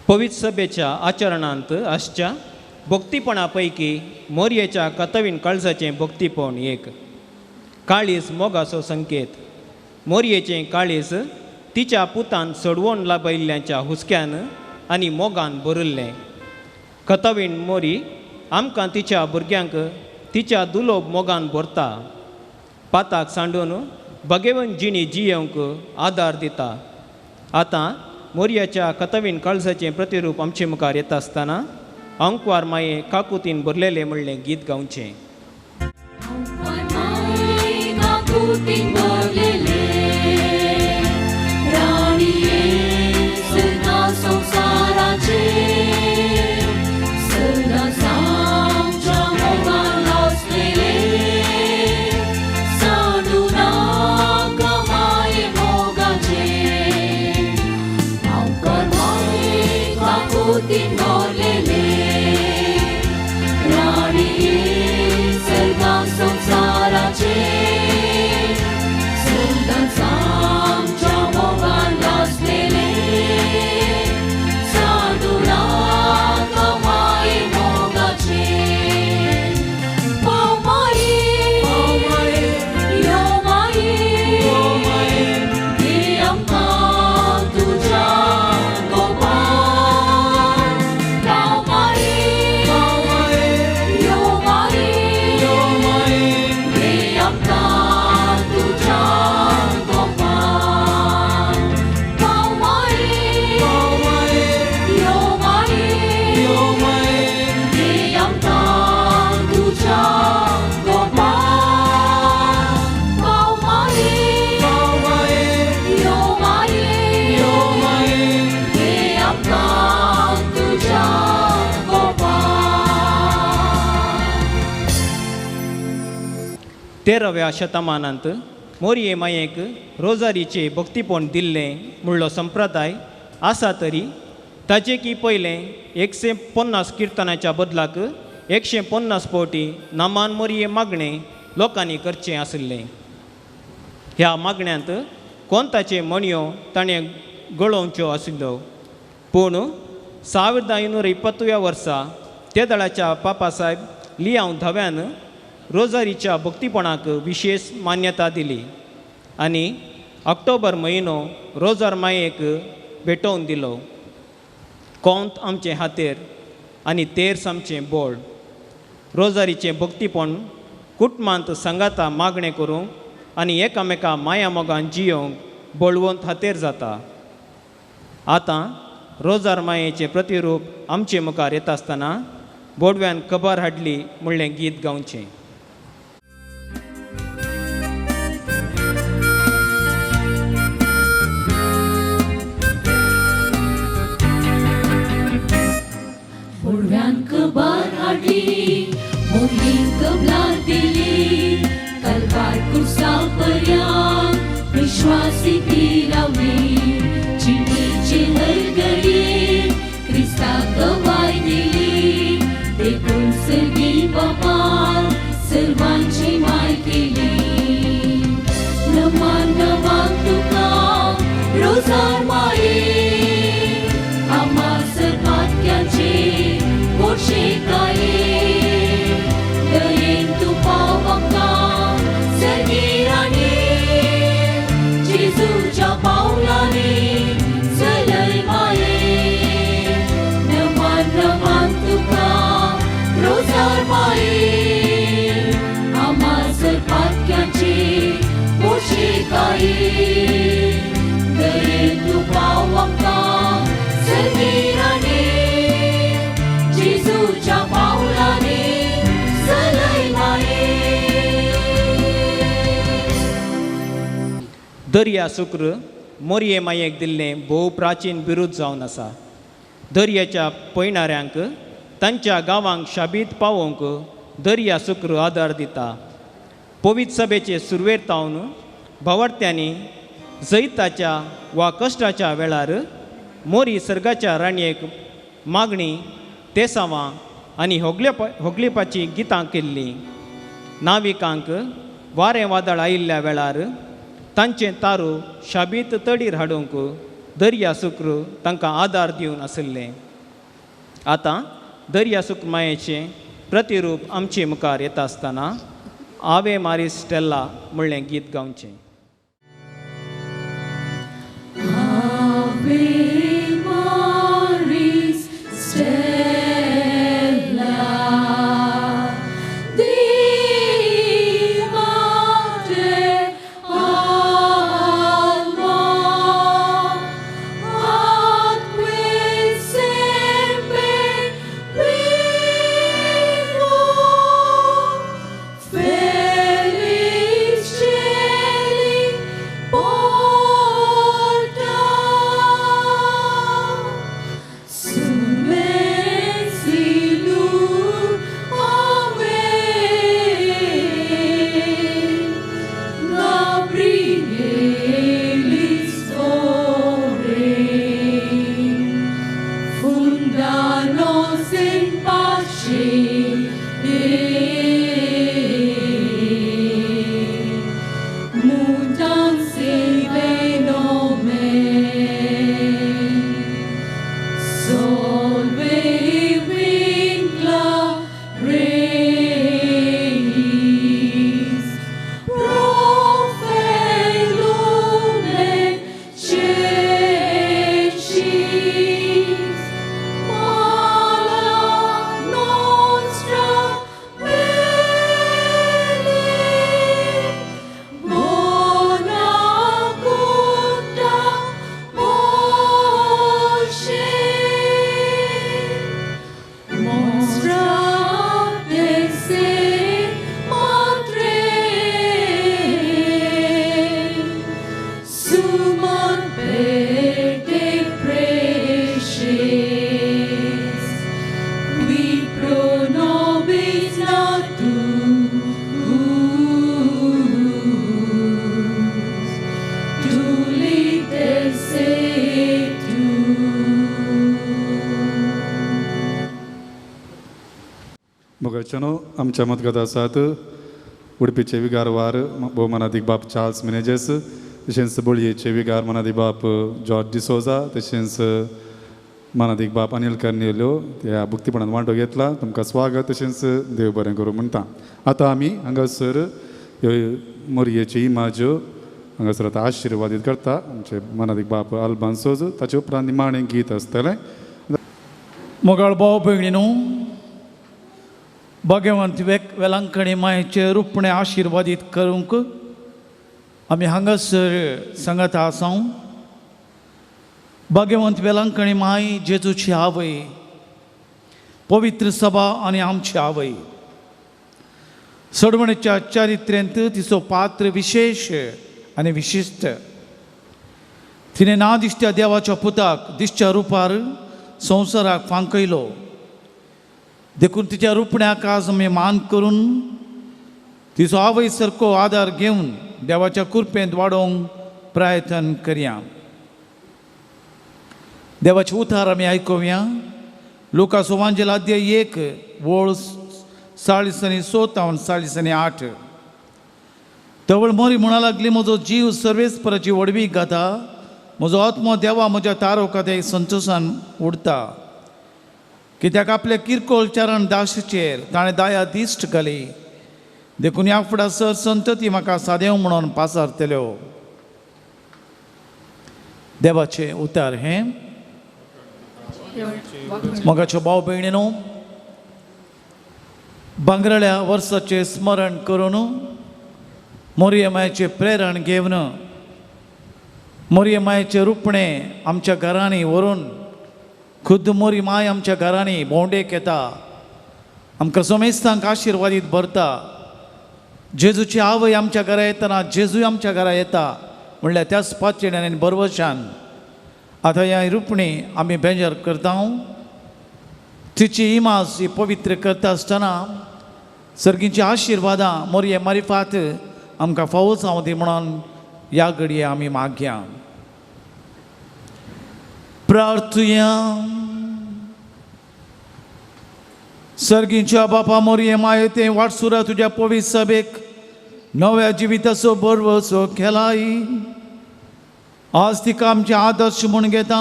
पवित्र सभेच्या आचरणांत आसच्या भक्तीपणा पैकी मोरयेच्या कतवीन काळजाचें भक्तीपण एक. काळीज मोगाचो संकेत. मोरयेचें काळीज तिच्या पुतान सोडवण लाबयिल्ल्याच्या हुस्क्यान आनी मोगान भरिल्लें. कतवीन मोरी आमकां तिच्या भुरग्यांक तिच्या दुलोब मोगान भरता. पाताक सांडून भगेवन जिणी जियेवंक आदार दिता. आतां मोरयाच्या कतवीन काळजाचें प्रतिरूप आमचे मुखार येता आसतना अंकवार माये काकुतीन भरलेलें म्हणलें गीत गावचें. तेराव्या शतमानांत मोरये मायेक रोजारीचे भक्तीपण दिल्लें म्हणलो संप्रदाय आसा तरी ताजे की पयलें 150 किर्तनाच्या बदलाक 150 फावटी नामान मोरये मागणें लोकांनी करचें आशिल्लें. ह्या मागण्यांत कोंताचे म्हणयो ताणें गळोवच्यो आशिल्ल्यो. पूण 1520व्या वर्सा ते दळाच्या पापासाहेब लियांव धव्यान रोजारीच्या भक्तीपणाक विशेष मान्यता दिली आनी ऑक्टोबर म्हयनो रोजार मायेक भेटोवन दिलो. कोंत आमचे हातेर आनी तेर्स आमचें बोळ. रोजारीचें भक्तीपण कुटुंबांत सांगाता मागणें करूंक आनी एकामेका माया मोगान जियोवंक बळवंत हातेर जाता. आतां रोजार मायेचें प्रतिरूप आमचे मुखार येता आसतना बोडव्यान खबर हाडली म्हणलें गीत गावचें. बोडव्यान खबर हाडली, मोगी कबलात दिली, कलवार कुर्सा पर्यांत विश्वासी ती रावली, जिणेचे हर घडी क्रिस्ताक गवाय दिली, देखून सर्गी बापान सर्वांची माय केली. नमान नमान तुका रोजार माये, आम्हा सर्वात्याचे पोशेकाये, दयेन तूं पाव आमकां सर्गी राणी, जेजूच्या पावलांनी चलय माये. नमान नमान तुका रोजार माये, आम्हा सर्वात्याचे पोशेकाये, दयेन तूं पाव आमकां सर्गी राणी, जेजूच्या पावलांनी चलय माये. दर्या सुक्र मोरये मायेक दिल्लें भोव प्राचीन बिरूद जावन आसा. दर्याच्या पयणाऱ्यांक तांच्या गांवांक शाबीत पावोवंक दर्या सुक्र आदार दिता. पवित्र सभेचे सुरवेर तावन भावार्थ्यांनी जैताच्या वा कश्टाच्या वेळार मोरी सर्गाच्या राणयेक मागणी तेसावां आनी होगलेपाचीं गितां केल्लीं. नाविकांक वारें वादळ आयिल्ल्या वेळार तांचें तारू शाबीत तडीर हाडूंक दर्या सुक्र तांकां आदार दिवन आशिल्लें. आतां दर्या सुक्र मायेचें प्रतिरूप आमचे मुखार येता आसतना आवे मारीस स्टेल्ला म्हणलें गीत गावचें. Ave Maris Stella, di Mater alma, atque semper vivo, felix celi porta, summensilum amen, Gabrielis ore, funda nos in pace Dei, mutans sive nomen, solve vincla reis, profer lumen cecis, mala nostra bene, bona cuncta voce, mostra te se matre, sumant per te preces, qui pro nobis natus, tulit esse tu. मोगाच्यानो आमच्या मतगत आसात उडपीचे विगारवार भोवमानादीक बाप Charles Menezes, तशेंच बोळयेचे विगार मानादीक बाप George D'Souza, तशेंच मानादीक बाप अनिल कर्नेल्यो ह्या भक्तीपणान वांटो घेतला. तुमकां स्वागत तशेंच देव बरें करूं म्हणटा. आतां आमी हांगासर ह्यो मोरयेची इमाज्यो हांगासर आतां आशिर्वादीत करता आमचे मानादीक बाप अल्बान सोज. ताचे उपरांत निमाणें गीत आसतलें. मोगाळ भाव भयणीनो, भाग्यवंत वेलांकणी मायेचे रुपणें आशिर्वादीत करूंक आमी हांगासर सांगाता आसा. भाग्यवंत वेलांकणी माय जेजूची आवय, पवित्र सभा आनी आमची आवय, सोडवणेच्या चारित्र्यांत तिचो पात्र विशेश आनी विशिश्ट. तिणें ना दिश्ट्या देवाच्या पुताक दिश्ट्या रुपार संवसाराक फांकयलो. देखून तिच्या रुपण्याक आज आमी मान करून तिचो आवय सारको आदार घेवन देवाच्या कृपेंत वाडोवंक प्रयत्न करया. देवाचे उतार आमी आयकुया. लुकास वांजेल अध्याय 1 वळ 40 आनी 6 40 आनी 8. तवळ मोरी म्हणा लागली, म्हजो जीव सर्वेस्पराची व्हडवीक गाता, म्हजो आत्मो देवा म्हज्या तारोका ते संतोशान उडता. कित्याक आपल्या किरकोळ चरण दाशीचेर ताणें दया दिश्ट घाली, देखून ह्या फुडां सर संतती म्हाका सादेव म्हणून पासारतल्यो. देवाचें उतार हें. मोगाच्यो भाव भयणीनो, भांगराळ्या वर्साचें स्मरण करून मोरये मायेचें प्रेरण घेवन मोरये मायेचें रुपणें आमच्या घरांनी व्हरून खुद्द मोरी माय आमच्या घरांनी भोंवडेक येता, आमकां सोमेस्तांक आशिर्वादीत भरता. जेजूची आवय आमच्या घरा येतना जेजूय आमच्या घरा येता म्हणल्यार त्याच पातयेन आनी बरवशान आतां ह्या रुपणी आमी बेजार करता. तिची इमाज ही पवित्र करता आसतना सर्गींची आशिर्वादां मोरये मारिफात आमकां फावो जावं दी म्हणून ह्या घडये आमी मागया. प्रार्थुया. सर्गींच्या बापा मोरये माये तें वाटसुरा तुज्या पवित्र सभेक नव्या जिविताचो बरवसो केलाय. आज तिका आमचे आदर्श म्हूण घेता.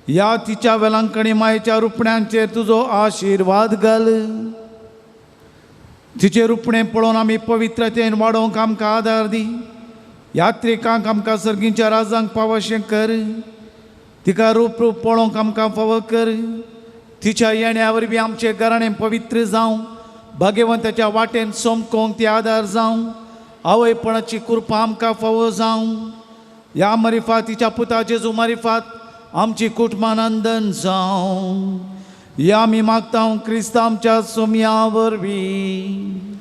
ह्या तिच्या वेलांकणी मायेच्या रुपण्यांचेर तुजो आशिर्वाद घाल. तिचें रुपणें पळोवन आमी पवित्रतेन वाडोवंक आमकां आदार दी. यात्रिकांक आमकां सर्गींच्या राजांक पावशें कर. तिका रूप रूप पळोवंक आमकां फावो कर. तिच्या येण्या वरवीं आमचें घराणें पवित्र जावं, भाग्यवंताच्या वाटेन सोमकोंक ती आदार जावं, आवयपणाची कृपा आमकां फावो जावं. ह्या मारिफात तिच्या पुता जेजू मारिफात आमची कुटुंबानंदन जावं. ह्या आमी मागता क्रिस्त आमच्या सोम्या वरवीं.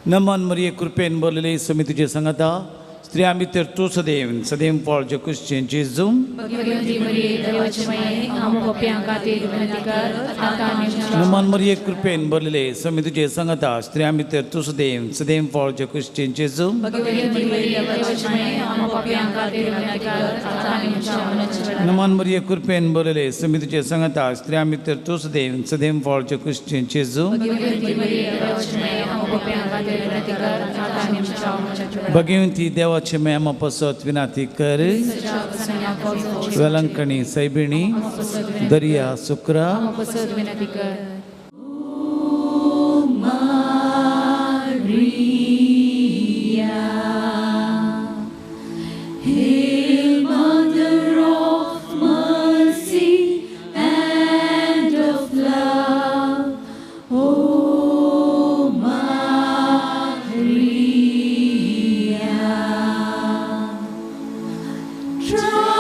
नमन मरिये कृपेन भरलेले समितीचे संगता, स्त्रियां भितर तूं सदैव सदैव फळ जे कुशचें जेजू. नमन मरिये कृपेन भरलेले समितीचे संगता, स्त्रियां भितर तूं सदैव सदैव फळ जे कुशचें जेजू. नमन मरिये कृपेन भरलेले समितीचे संगता, स्त्रियां भितर तूं सदैव सदैव फळ जे कुशचें जेजू. भगिवंती देवाचे मेमा पसत विनाती कर. वेलंकणी सैबिणी दर्या सुक्रा. Try.